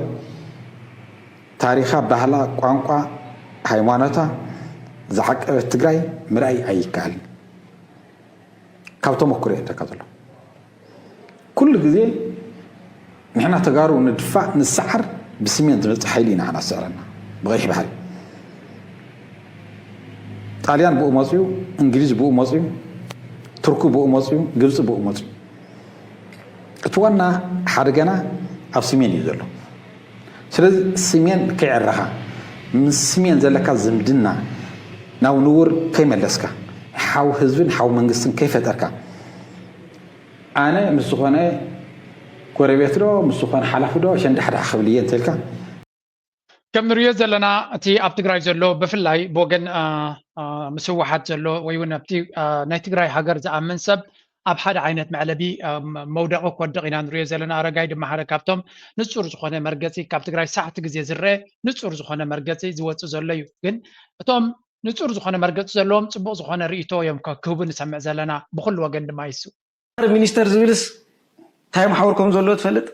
ታሪኻ፣ ባህላ፣ ቋንቋ፣ ሃይማኖታ ዝዓቀበት ትግራይ ምርኣይ ኣይከኣልን። ካብ ተመኩሮ እየ ዝብለካ ዘለኹ። ኩሉ ግዜ ንሕና ተጋሩ ንድፋእ ንሰዓር ብስሜን ዝመፅእ ሓይሊ ኢና ንስዕረና ብቀይሕ ባሕሪ ጣልያን ብኡ መፅዩ እንግሊዝ ብኡ መፅዩ ቱርኩ ብኡ መፅዩ ግብፂ ብኡ መፅዩ እቲ ዋና ሓደገና ኣብ ስሜን እዩ ዘሎ ስለዚ ስሜን ከይዕረኻ ምስ ስሜን ዘለካ ዝምድና ናብ ንቡር ከይመለስካ ሓው ህዝብን ሓው መንግስትን ከይፈጠርካ ኣነ ምስ ዝኾነ ጎረቤት ዶ ምስ ዝኾነ ሓላፊ ዶ ሸንዳሕዳሕ ክብል እየ እንተልካ ከም ንሪኦ ዘለና እቲ ኣብ ትግራይ ዘሎ ብፍላይ ብወገን ምስ ህወሓት ዘሎ ወይ እውን ኣብቲ ናይ ትግራይ ሃገር ዝኣምን ሰብ ኣብ ሓደ ዓይነት መዕለቢ መውደቒ ክወድቕ ኢና ንሪኦ ዘለና። ኣረጋይ ድማ ሓደ ካብቶም ንፁር ዝኾነ መርገፂ ካብ ትግራይ ሳሕቲ ግዜ ዝረአ ንፁር ዝኾነ መርገፂ ዝወፅእ ዘሎ እዩ። ግን እቶም ንፁር ዝኾነ መርገፂ ዘለዎም ፅቡቕ ዝኾነ ርእይቶ እዮም ክህቡ ንሰምዕ ዘለና። ብኹሉ ወገን ድማ ይሱ ማሕበር ሚኒስተር ዝብልስ እንታይ መሓውር ከም ዘሎ ትፈልጥ?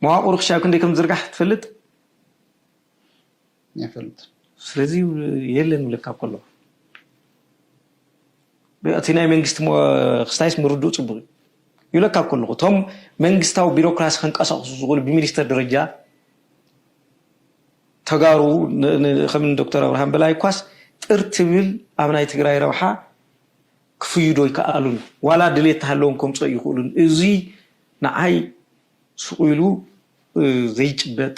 መዋቕሩ ክሻብ ክንደይ ከም ዝርጋሕ ትፈልጥ? ይፈልጥ። ስለዚ የለን ብለካ ከሎ እቲ ናይ መንግስቲ ክስታይስ ምርድኡ ፅቡቅ እዩ ይብለካ ከለኹ እቶም መንግስታዊ ቢሮክራሲ ከንቀሳቅሱ ዝኽእሉ ብሚኒስተር ደረጃ ተጋሩ ከም ዶክተር ኣብርሃም በላይ ኳስ ጥር ትብል ኣብ ናይ ትግራይ ረብሓ ክፍይዶ ይከኣሉን ዋላ ድሌት ተሃለዎም ከምፀኡ ይኽእሉን እዚ ንዓይ ስቕ ኢሉ ዘይጭበጥ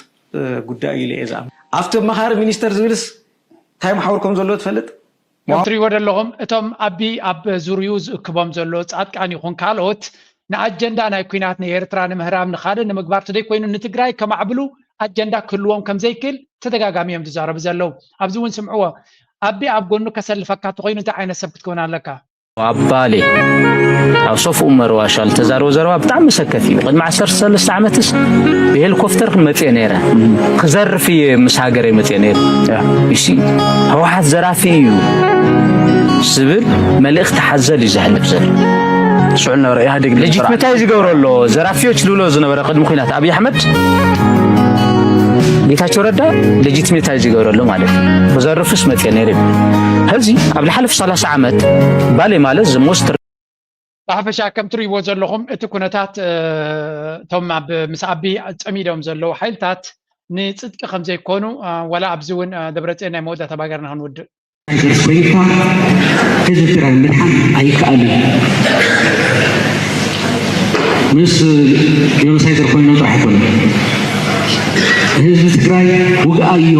ጉዳይ ኢለ እየ ዝኣምን። ኣብቲ ኣማኻሪ ሚኒስተር ዝብልስ እንታይ መሓውር ከም ዘሎ ትፈልጥ? ከም ትሪእዎ ዘለኹም እቶም ኣቢ ኣብ ዙርይኡ ዝእክቦም ዘሎ ፃድቃን ይኹን ካልኦት ንኣጀንዳ ናይ ኲናት ንኤርትራ ንምህራም ንኻልእ ንምግባር ተደይኮይኑ ንትግራይ ከማዕብሉ ኣጀንዳ ክህልዎም ከምዘይክእል ተደጋጋሚ እዮም ዝዛረቡ ዘለዉ። ኣብዚ እውን ስምዕዎ። ኣቢ ኣብ ጎኑ ከሰልፈካ ተኾይኑ እንታይ ዓይነት ሰብ ክትከውን ኣለካ? ኣብ ባሌ ኣብ ሶፍ ኡመር ዋሻ ዝተዛረቦ ዘረባ ብጣዕሚ መሰከፊ እዩ። ቅድሚ ዓሰርተ ሰለስተ ዓመትስ ብሄሊኮፕተር መፅየ ነይረ ክዘርፍ እየ ምስ ሃገረይ መፅየ ነይረ። እሺ ህወሓት ዘራፊ እዩ ዝብል መልእኽቲ ሓዘል እዩ ዘሕልፍ ዘሎ። ሽዑ ነበረ ኢህኣዴግ ሌጂትመታይ ዝገብሮ ኣሎ ዘራፊዎች ዝብሎ ዝነበረ ቅድሚ ኩናት ኣብይ ኣሕመድ ጌታቸው ረዳ ሌጂትሜት ዝገብረሉ ማለት እዩ። ብዘርፍስ መፅየ ነይረ ይብል። ሕዚ ኣብ ዝሓለፉ ሰላሳ ዓመት ባሌ ማለት ዝሞስት ብሓፈሻ ከም ትርእይዎ ዘለኹም እቲ ኩነታት እቶም ኣብ ምስ ኣቢ ጸሚዶም ዘለዉ ሓይልታት ንጽድቂ ከም ዘይኮኑ ዋላ ኣብዚ እውን ደብረጽዮን ናይ መወዳእታ ባገርና ክንውድእ። ፋይተርስ ኮይንካ ህዝቢ ትግራይ ምድሓን ኣይከኣልን። ምስ ጆኖሳይደር ኮይኖም ጥራሕ ኣይኮነን። ህዝቢ ትግራይ ውግኣዮ።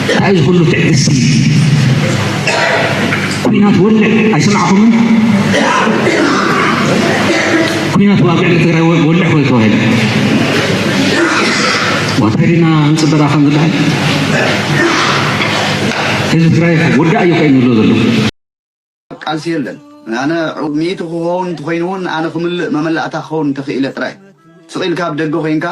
እንታይ እዚ ኩሉ ትዕግስቲ? ኩናት ወልዕ ኣይሰማዕኹምን? ኩናት ኣብ ልዕሊ ትግራይ ወልዕ ኮይኑ ተባሂሉ። እንታይ ዲና ንፅበዳ ከም ዝበሃል ህዝቢ ትግራይ ወዳእ እዩ ኮይኑ ዘሎ ዘሎ። ቃልሲ የለን። ኣነ ሚእቲ ክኸውን እንተኾይኑ እውን ኣነ ክምልእ መመላእታ ክኸውን እንተኽኢለ ጥራይ ስቕ ኢልካ ኣብ ደገ ኮይንካ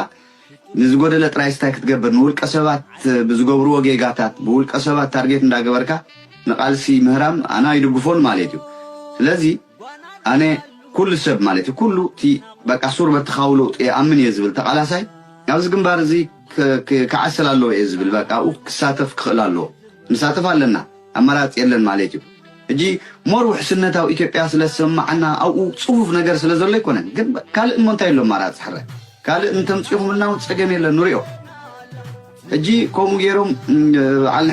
ንዝጎደለ ጥራይ ስታይ ክትገብር ንውልቀ ሰባት ብዝገብርዎ ጌጋታት ብውልቀ ሰባት ታርጌት እንዳገበርካ ንቃልሲ ምህራም ኣነ ኣይድግፎን ማለት እዩ። ስለዚ ኣነ ኩሉ ሰብ ማለት እዩ ኩሉ እቲ በቃ ሱር በትኻዊ ለውጢ ይኣምን እየ ዝብል ተቃላሳይ ኣብዚ ግንባር እዚ ክዓስል ኣለዎ እየ ዝብል በቃ ኣብኡ ክሳተፍ ክኽእል ኣለዎ። ንሳተፍ ኣለና ኣማራፂ የለን ማለት እዩ። ሕጂ ሞር ውሕስነት ኣብ ኢትዮጵያ ስለ ዝሰማዓና ኣብኡ ፅፉፍ ነገር ስለ ዘሎ ኣይኮነን። ግን ካልእ እሞ እንታይ ኣሎ ኣማራፂ ሕረ ካልእ እንተምፂኹምልና እውን ፀገም የለን ንሪኦ። ሕጂ ከምኡ ገይሮም በዓል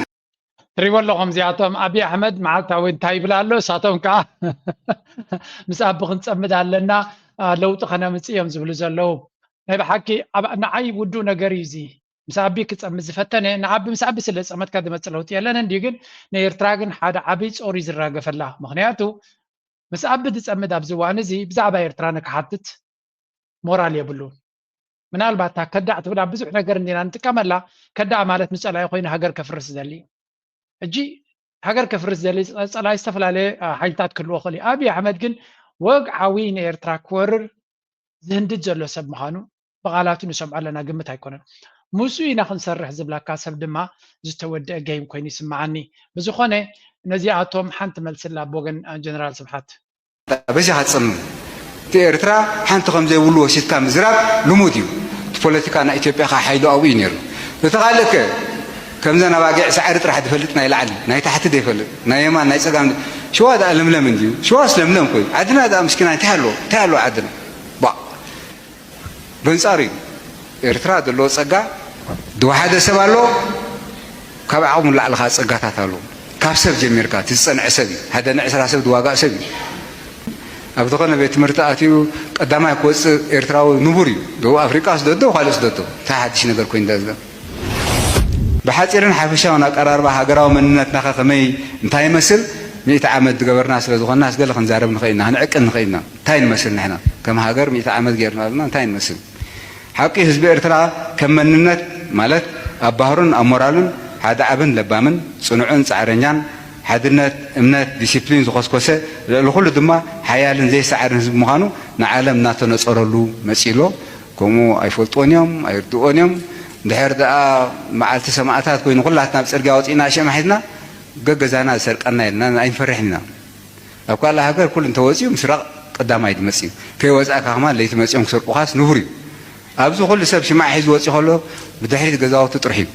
ትሪቦ ኣለኹም እዚኣቶም ኣብይ ኣሕመድ መዓልታዊ እንታይ ይብል ኣሎ እሳቶም ከዓ ምስ ኣቢ ክንፀምድ ኣለና ለውጢ ከነምፅእ እዮም ዝብሉ ዘለዉ ናይ ብሓቂ ንዓይ ውዱ ነገር እዩ እዚ ምስ ኣቢ ክፀምድ ዝፈተነ ንኣቢ ምስ ኣቢ ስለ ዝፀመድካ ዝመፅእ ለውጢ የለን እንዲ ግን ንኤርትራ ግን ሓደ ዓብይ ፆር እዩ ዝራገፈላ ምክንያቱ ምስ ኣቢ ዝፀምድ ኣብዚ እዋን እዚ ብዛዕባ ኤርትራ ንክሓትት ሞራል የብሉን ምናልባት እታ ከዳዕ ትብል ኣብ ብዙሕ ነገር እንዲና ንጥቀመላ ከዳዕ ማለት ንፀላኢ ኮይኑ ሃገር ከፍርስ ዝደሊ እዩ ሕጂ ሃገር ከፍርስ ዝደሊ ፀላኢ ዝተፈላለየ ሓይልታት ክህልዎ ክእል እዩ ኣብይ ኣሕመድ ግን ወግዓዊ ንኤርትራ ክወርር ዝህንድድ ዘሎ ሰብ ምዃኑ ብቓላቱ ንሰምዖ ኣለና ግምት ኣይኮነን ምስኡ ኢና ክንሰርሕ ዝብለካ ሰብ ድማ ዝተወደአ ገይም ኮይኑ ይስምዓኒ ብዝኾነ ነዚኣቶም ሓንቲ መልስላ ብወገን ጀነራል ስብሓት በዚ ሃፀም እቲ ኤርትራ ሓንቲ ከም ዘይብሉ ወሲድካ ምዝራብ ልሙድ እዩ። እቲ ፖለቲካ ናይ ኢትዮጵያ ከ ሓይሉ ኣብኡ እዩ ነይሩ። እቲ ካልእ ከ ከምዘን ኣባጊዕ ሳዕሪ ጥራሕ ዝፈልጥ ናይ ላዕሊ ናይ ታሕቲ ዘይፈልጥ ናይ የማን ናይ ፀጋም ሽዋ ደኣ ለምለም እንድዩ። ሽዋስ ለምለም ኮይ ዓድና ደኣ ምስኪና እንታይ ኣለዎ እንታይ ኣለዎ ዓድና ባ በንጻሩ እዩ። ኤርትራ ዘለዎ ጸጋ ዝወሓደ ሰብ ኣሎ፣ ካብ ዓቕሙ ንላዕሊ ከዓ ጸጋታት ኣሎ። ካብ ሰብ ጀሚርካ እቲ ዝጸንዐ ሰብ እዩ። ሓደ ንዕስራ ሰብ ዝዋጋእ ሰብ እዩ። ኣብ ዝኾነ ቤት ትምህርቲ ኣትዩ ቀዳማይ ክወጽእ ኤርትራዊ ንቡር እዩ። ደቡብ ኣፍሪቃ ስደዶ ካልእ ስደዶ እንታይ ሓድሽ ነገር ኮይኑ ዳዝጋ። ብሓጺርን ሓፈሻውን ኣቀራርባ ሃገራዊ መንነትናኸ ከመይ እንታይ ይመስል? ሚእቲ ዓመት ዝገበርና ስለ ዝኾንናስ ገለ ክንዛረብ ንኽእል ኢና፣ ክንዕቅን ንኽእል ኢና። እንታይ ንመስል ንሕና ከም ሃገር ሚእቲ ዓመት ጌርና ኣለና እንታይ ንመስል ሓቂ ህዝቢ ኤርትራ ከም መንነት ማለት ኣብ ባህሩን ኣብ ሞራሉን ሓደ ዓብን ለባምን ጽኑዕን ጻዕረኛን ሓድነት እምነት ዲሲፕሊን ዝኾስኮሰ ልዕሊ ኩሉ ድማ ሓያልን ዘይሰዓርን ህዝቢ ምዃኑ ንዓለም እናተነጸረሉ መጺእሎ ከምኡ ኣይፈልጥዎን እዮም ኣይርድእዎን እዮም ድሕር ደኣ መዓልቲ ሰማእታት ኮይኑ ኩላትና ኣብ ጽርግያ ወጺእና ኣሸም ሒዝና ገገዛና ዝሰርቀና የልና ኣይንፈርሕን ኢና ኣብ ካልእ ሃገር ኩሉ እንተወፂኡ ምስራቕ ቀዳማይ ዝመፅእ እዩ። ከይወፃእካ ከማን ለይቲ መፂኦም ክሰርቁኻስ ንቡር እዩ። ኣብዚ ኩሉ ሰብ ሽማዕ ሒዙ ወፂኡ ከሎ ብድሕሪት ገዛውቱ ጥርሑ እዩ።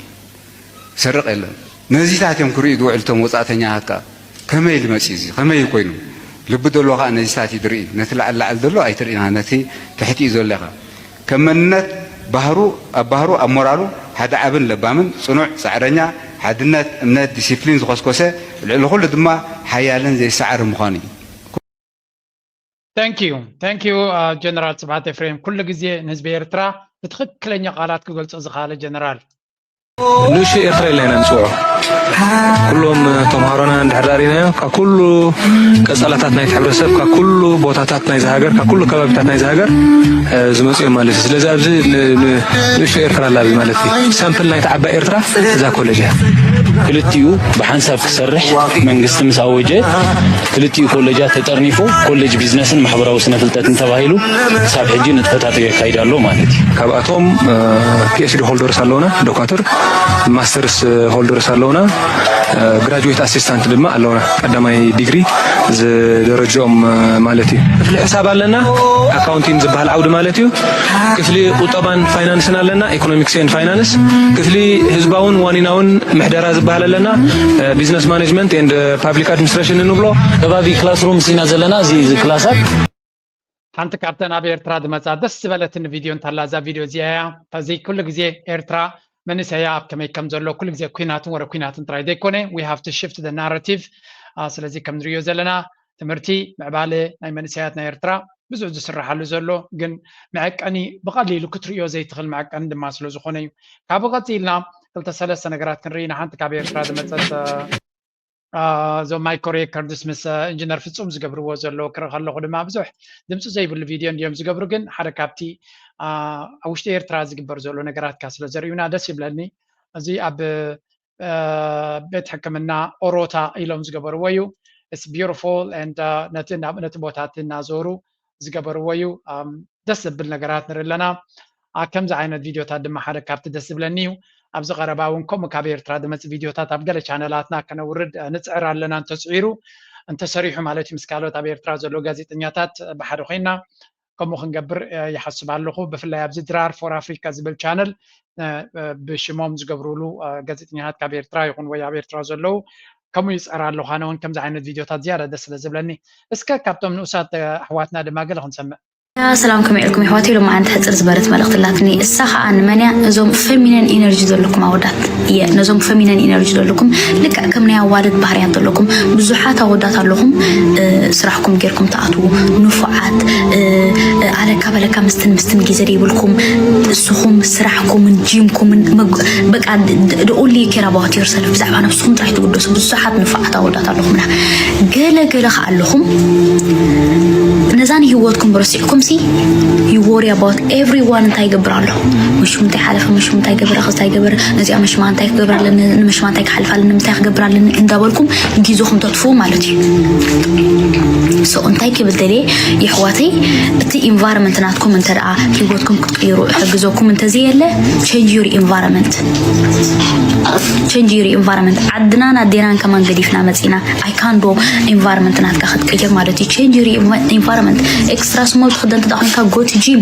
ዝሰርቕ የለን። ነዚታት እዮም ክርእዩ ዝውዕሉ እቶም ወፃእተኛታት ከዓ። ከመይ ኢሉ መፂኡ እዚ? ከመይ እዩ ኮይኑ? ልቢ ዘለዎ ከዓ ነዚታት እዩ ዝርኢ። ነቲ ላዕሊ ላዕሊ ዘሎ ኣይትርእይና፣ ነቲ ትሕቲ እዩ ዘሎ ኢኻ። ከም መንነት ባህሩ ኣብ ባህሩ ኣብ ሞራሉ ሓደ ዓብን ለባምን ጽኑዕ ጻዕረኛ ሓድነት እምነት ዲሲፕሊን ዝኾስኮሰ ልዕሊ ኩሉ ድማ ሓያልን ዘይሰዓርን ምዃኑ እዩ። Thank you thank you ጀነራል ስብሓት ኤፍሬም ኩሉ ግዜ ንህዝቢ ኤርትራ ብትኽክለኛ ቃላት ክገልጾ ዝኸኣለ ጀነራል ንእሽቶ ኤርትራ ኢልና ኢና ንፅውዖ። ኩሎም ተምሃሮና እንድሕር ዳሪናዮ ካብ ኩሉ ቀፀላታት ናይቲ ሕብረተሰብ ካብ ኩሉ ቦታታት ናይዚ ሃገር ካብ ኩሉ ከባቢታት ናይዚ ሃገር ዝመፁ እዮም ማለት እዩ። ስለዚ ኣብዚ ንእሽቶ ኤርትራ ኣላ ኣብዚ ማለት እዩ። ሳምፕል ናይታ ዓባይ ኤርትራ እዛ ኮሌጅ እያ። ክልቲኡ ብሓንሳብ ክሰርሕ መንግስቲ ምስ ኣወጀ ክልቲኡ ኮሌጃት ተጠርኒፉ ኮሌጅ ቢዝነስን ማሕበራዊ ስነ ፍልጠትን ተባሂሉ ክሳብ ሕጂ ንጥፈታቱ የካይድ ኣሎ ማለት እዩ። ካብኣቶም ፒኤችዲ ሆልደርስ ኣለውና፣ ዶካትር ማስተርስ ሆልደርስ ኣለውና፣ ግራጁዌት ኣሲስታንት ድማ ኣለውና፣ ቀዳማይ ዲግሪ ዝደረጅኦም ማለት እዩ። ክፍሊ ሕሳብ ኣለና፣ ኣካውንቲንግ ዝበሃል ዓውዲ ማለት እዩ። ክፍሊ ቁጠባን ፋይናንስን ኣለና፣ ኢኮኖሚክስ ኤንድ ፋይናንስ። ክፍሊ ህዝባውን ዋኒናውን ምሕደራ ዝበሃል ኣለና፣ ቢዝነስ ማኔጅመንት ኤንድ ፓብሊክ ኣድሚኒስትሬሽን እንብሎ። ከባቢ ክላስሩም ሲና ዘለና እዚ እዚ ክላሳት ሓንቲ ካብተን ኣብ ኤርትራ ዝመጻ ደስ ዝበለትኒ ቪድዮ እንተላ እዛ ቪድዮ እዚኣ እያ። እዚ ኩሉ ግዜ ኤርትራ መንእሰያ ኣብ ከመይ ከም ዘሎ ኩሉ ግዜ ኩናትን ወረ ኩናትን ጥራይ ዘይኮነ we have to shift the narrative። ስለዚ ከም ንሪኦ ዘለና ትምህርቲ ምዕባለ ናይ መንእሰያት ናይ ኤርትራ ብዙሕ ዝስራሓሉ ዘሎ ግን መዐቀኒ ብቐሊሉ ክትርእዮ ዘይትኽእል መዐቀኒ ድማ ስለ ዝኾነ እዩ። ካብኡ ቀፂልና ክልተ ሰለስተ ነገራት ክንርኢ ንሓንቲ ካብ ኤርትራ ዝመፀት እዞም ማይኮ ሬከርድስ ምስ ኢንጂነር ፍጹም ዝገብርዎ ዘለዉ ክርኢ ከለኹ ድማ ብዙሕ ድምፂ ዘይብሉ ቪድዮ እንድዮም ዝገብሩ ግን ሓደ ካብቲ ኣብ ውሽጢ ኤርትራ ዝግበር ዘሎ ነገራት ካ ስለ ዘርእዩና ደስ ይብለኒ። እዚ ኣብ ቤት ሕክምና ኦሮታ ኢሎም ዝገበርዎ እዩ። It's beautiful and ነቲ ቦታ እቲ እናዞሩ ዝገበርዎ እዩ። ደስ ዘብል ነገራት ንርኢ ኣለና። ከምዚ ዓይነት ቪድዮታት ድማ ሓደ ካብቲ ደስ ዝብለኒ እዩ። ኣብዚ ቀረባ እውን ከምኡ ካብ ኤርትራ ዝመፅእ ቪድዮታት ኣብ ገለ ቻነላትና ከነውርድ ንፅዕር ኣለና። እንተፅዒሩ እንተሰሪሑ ማለት እዩ ምስ ካልኦት ኣብ ኤርትራ ዘለዉ ጋዜጠኛታት ብሓደ ኮይና ከምኡ ክንገብር ይሓስብ ኣለኹ። ብፍላይ ኣብዚ ድራር ፎር ኣፍሪካ ዝብል ቻነል ብሽሞም ዝገብሩሉ ጋዜጠኛታት ካብ ኤርትራ ይኹን ወይ ኣብ ኤርትራ ዘለዉ ከምኡ ይፅዕር ኣለኹ። ኣነ እውን ከምዚ ዓይነት ቪድዮታት ዝያዳ ደስ ስለ ዝብለኒ እስከ ካብቶም ንኡሳት ኣሕዋትና ድማ ገለ ክንሰምዕ። ሰላም ከመይ ኢልኩም የሕዋተይ? ሎማዓንቲ ሕጽር ዝበለት መልእኽቲ ኣላትኒ። እሳ ኸኣ ንመን እያ? እዞም ፌሚነን ኢነርጂ ዘለኩም ኣወዳት እየ። ነዞም ፌሚነን ኢነርጂ ዘለኩም ልክዕ ከም ናይ ኣዋልድ ባህርያት ዘለኩም ብዙሓት ኣወዳት ኣለኹም። ስራሕኩም ጌርኩም ትኣትዉ ንፉዓት፣ ኣለካ በለካ ምስትን ምስትን ግዜ ዘይብልኩም፣ እስኹም ስራሕኩምን ጂምኩምን በቃ the only care about yourself፣ ብዛዕባ ነብስኹም ጥራይ ትውደሱ ብዙሓት ንፉዓት ኣወዳት ኣለኹምና። ገለ ገለ ከኣ ኣለኹም ነዛ ንህይወትኩም ረሲዕኩም ሲ you worry about everyone እንታይ ይገብር ኣሎ፣ መሽሙ እንታይ ሓለፈ፣ መሽሙ እንታይ ገበረ፣ ከዚ እንታይ ገበረ፣ ነዚኣ መሽማ እንታይ ክገብር ኣለኒ፣ ንመሽማ እንታይ ክሓልፍ ኣለኒ፣ እንታይ ክገብር ኣለኒ እንዳበልኩም ግዜኹም ተጥፍኡ ማለት እዩ። So እንታይ ክብል ደልየ የሕዋተይ፣ እቲ ኢንቫይሮንመንት ናትኩም እንተ ደኣ ህይወትኩም ክትቅይሩ ይሕግዘኩም እንተዘየለ፣ change your environment፣ change your environment። ዓድናን ኣዴናን ከማን ገዲፍና መጺና፣ ኣይካን ዶ ኢንቫይሮንመንት ናትካ ክትቅይር ማለት እዩ። Change your environment። ኤክስትራ ስሞል ትኽደን እንተ ደኣ ኮይንካ go to gym።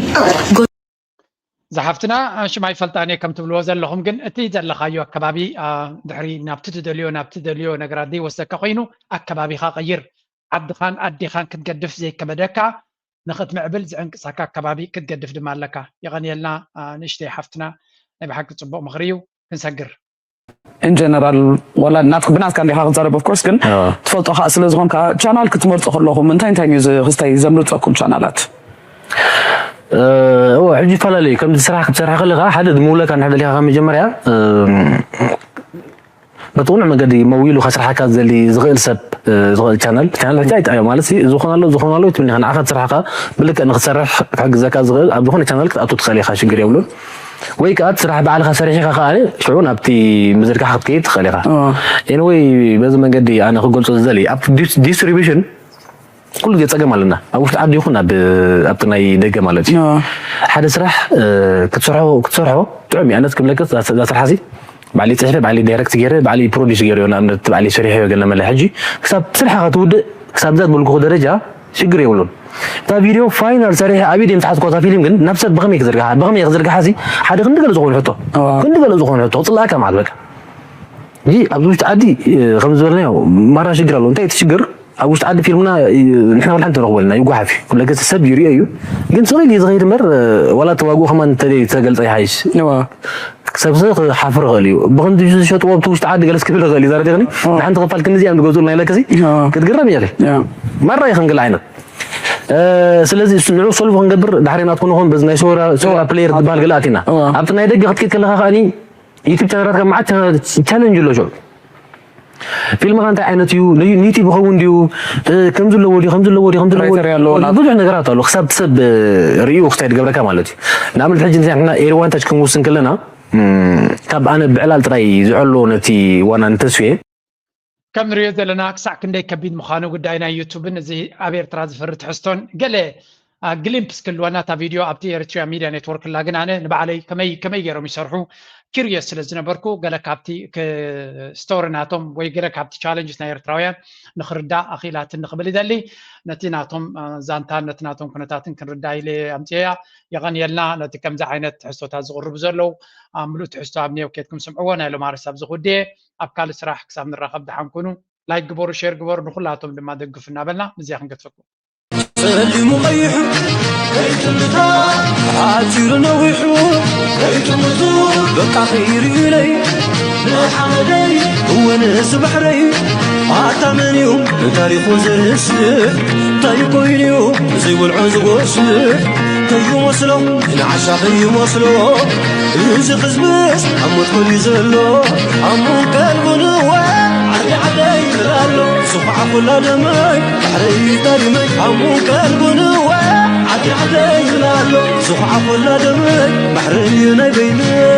ዝሓፍትና ሽማይ ፈልጣኔ ከም ትብልዎ ዘለኹም ግን እቲ ዘለኻዮ ኣከባቢ ድሕሪ ናብቲ ትደልዮ ናብቲ ትደልዮ ነገራት ዘይወስደካ ኮይኑ ኣከባቢኻ ቀይር። ዓድኻን ኣዴኻን ክትገድፍ ዘይከበደካ ንኽትምዕብል ዝዕንቅሳካ ኣከባቢ ክትገድፍ ድማ ኣለካ። የቐንየልና ንእሽተይ ሓፍትና፣ ናይ ብሓቂ ጽቡቕ ምኽሪ እዩ። ክንሰግር። ኢን ጀነራል ዋላ ናትክ ብናትካ እንዲኻ ክትዛረብ ኦፍ ኮርስ ግን ትፈልጦ ከዓ ስለ ዝኾንካ ቻናል ክትመርፁ ከለኹም እንታይ እንታይ እዩ ክስታይ ዘምርፀኩም ቻናላት? እወ ሕጂ ይፈላለዩ ከምዚ ስራሕ ክትሰርሕ ከለካ ሓደ ዝምውለካ ንሕደሊካ ካብ መጀመርያ በቲ ቅኑዕ መገዲ መዊሉ ከስርሓካ ዝደሊ ዝኽእል ሰብ ዝኽእል ቻነል ቻነል ሕጂ ኣይጠዓዮ ማለት እዚ ዝኾን ኣሎ ዝኾን ኣሎ ትብል ኢኻ ንዓኻ ትስራሕካ ብልክዕ ንክትሰርሕ ክሕግዘካ ዝኽእል ኣብ ዝኾነ ቻነል ክትኣቱ ትኽእል ኢኻ ሽግር የብሉን ወይ ከዓ እቲ ስራሕ ባዕልኻ ሰሪሒኻ ከዓ ሽዑ ናብቲ ምዝርጋሕ ክትከይድ ትኽእል ኢኻ ኤንወይ በዚ መንገዲ ኣነ ክገልፆ ዝደሊ ኣብቲ ዲስትሪቢሽን ኩሉ ግዜ ፀገም ኣለና ኣብ ውሽጢ ዓዲ ይኹን ኣብ ኣብቲ ናይ ደገ ማለት እዩ ሓደ ስራሕ ክትሰርሖ ክትሰርሖ ጥዑም እዩ ኣነት ክብለክስ እዛ ስራሕ ሲ ባዕሊ ፅሕፈ ባዕሊ ዳይረክት ገይረ ባዕሊ ፕሮዲስ ገይረ ንኣብነት ባዕሊ ሰሪሐ ገለ መለ ሕጂ ክሳብ ስርሕኻ ትውድእ ክሳብ እዛ ዝበልኩኹ ደረጃ ሽግር የብሉን እታ ቪድዮ ፋይናል ሰሪሐ ኣብይ ድምፅሓት ኮታ ፊልም ግን ናብ ሰብ ብኸመይ ክዝርግሓ ብኸመይ ክዝርግሓ ሲ ሓደ ክንዲ ገለ ዝኾኑ ሕቶ ክንዲ ገለ ዝኾኑ ሕቶ ክፅላእካ ማለት በቃ እዚ ኣብዚ ውሽጢ ዓዲ ከም ዝበልናዮ ማራ ሽግር ኣሎ እንታይ እቲ ሽግር ኣብ ውሽጢ ዓዲ ፊልምና ንሕና ወላ ሓንቲ ንረኽቦ ኣለና ይጓሓፍ እዩ ኩለ ግዜ ሰብ ይሪኦ እዩ ግን ስቕ ኢሉ እዩ ዝኸይድ እምበር ዋላ ተዋግኡ ከማን እንተዘይ ተገልፀ ይሓይሽ እዋ ሰብ ሰብ ክሓፍር ይኽእል እዩ ብኽንዲ ዝሸጥዎ ኣብቲ ውሽጢ ዓዲ ገለስ ክብል ይኽእል እዩ ዛረዲኽኒ ንሓንቲ ክፋል ክንዚ እዮም ዝገዝኡልና ኢለክሲ ክትግረም እያ ማራ እዩ ክንግል ዓይነት ስለዚ ንዑ ሶልቭ ክንገብር ዳሕሪ ናትኩ ንኹን በዚ ናይ ሶራ ሶራ ፕሌየር ዝበሃል ገለ ኣቲና ኣብቲ ናይ ደገ ክትኪድ ከለኻ ከኣኒ ዩቱብ ቻነላትካ መዓት ቻለንጅ ኣሎ ሽዑ ፊልምኻ እንታይ ዓይነት እዩ ንዩቲብ ይኸውን ድዩ ከም ዘለዎ ድዩ ከም ዘለዎ ድዩ ከም ዘለዎ ብዙሕ ነገራት ኣሎ ክሳብ ሰብ ርእዩ ክስታይ ዝገብረካ ማለት እዩ ንኣብነት ሕጂ ንሕና ኤሪዋንታች ክንውስን ከለና ካብ ኣነ ብዕላል ጥራይ ዝዕሎ ነቲ ዋና ንተስፍየ ከም ንሪኦ ዘለና ክሳዕ ክንደይ ከቢድ ምዃኑ ጉዳይ ናይ ዩቱብን እዚ ኣብ ኤርትራ ዝፈሪ ትሕዝቶን ገለ ግሊምፕስ ክህልወና እታ ቪድዮ ኣብቲ ኤሪትሪያ ሚድያ ኔትወርክ ኣላ። ግን ኣነ ንባዕለይ ከመይ ከመይ ገይሮም ይሰርሑ ኪርየስ ስለ ዝነበርኩ፣ ገለ ካብቲ ስቶሪ ናቶም ወይ ገለ ካብቲ ቻለንጅስ ናይ ኤርትራውያን ንክርዳእ ኣኽኢላትኒ ክብል ይደሊ። ነቲ ናቶም ዛንታን ነቲ ናቶም ኩነታትን ክንርዳእ ኢለ ኣምፅኤያ። የቐንየልና ነቲ ከምዚ ዓይነት ትሕዝቶታት ዝቕርቡ ዘለዉ። ኣብ ምሉእ ትሕዝቶ ኣብ ኔው ኬድኩም ስምዕዎ። ናይ ሎማርስ ኣብዚ ኩዴ፣ ኣብ ካልእ ስራሕ ክሳብ ንራኸብ ደሓን ኩኑ። ላይክ ግበሩ፣ ሼር ግበሩ፣ ንኹላቶም ድማ ደግፉ እናበልና ምስዚኣ ክንገድፈኩም። ጸሊሙ ቀይሑ ከይትምታ፣ ሓጺሩ ነዊሑ ከይትምቱ፣ በቃ ከይርኢለይ ንሓመደይ፣ እወ ንእሲ ባሕረይ፣ ኣታ መን እዩ ንታሪኹ ዝርስዕ? እንታይ ኮይኑ እዩ ዘይወልዖ ዝጎስዕ? ከይመስሎ ንዓሻ ከይመስሎ፣ እዚ ሕዝብስ ኣብ ሞት ኮልዩ ዘሎ። ኣሙን ቀልቡን እወ ዓዲ ዓደይ ይብል ኣሎ። ዝኹዓ ኩላ ደመይ ባሕረይ ታሪመይ። ኣሙን ቀልቡን እወ ዓዲ ዓደይ ይብል ኣሎ። ዝኹዓ ኩላ ደመይ ባሕረይ ናይ በይነይ።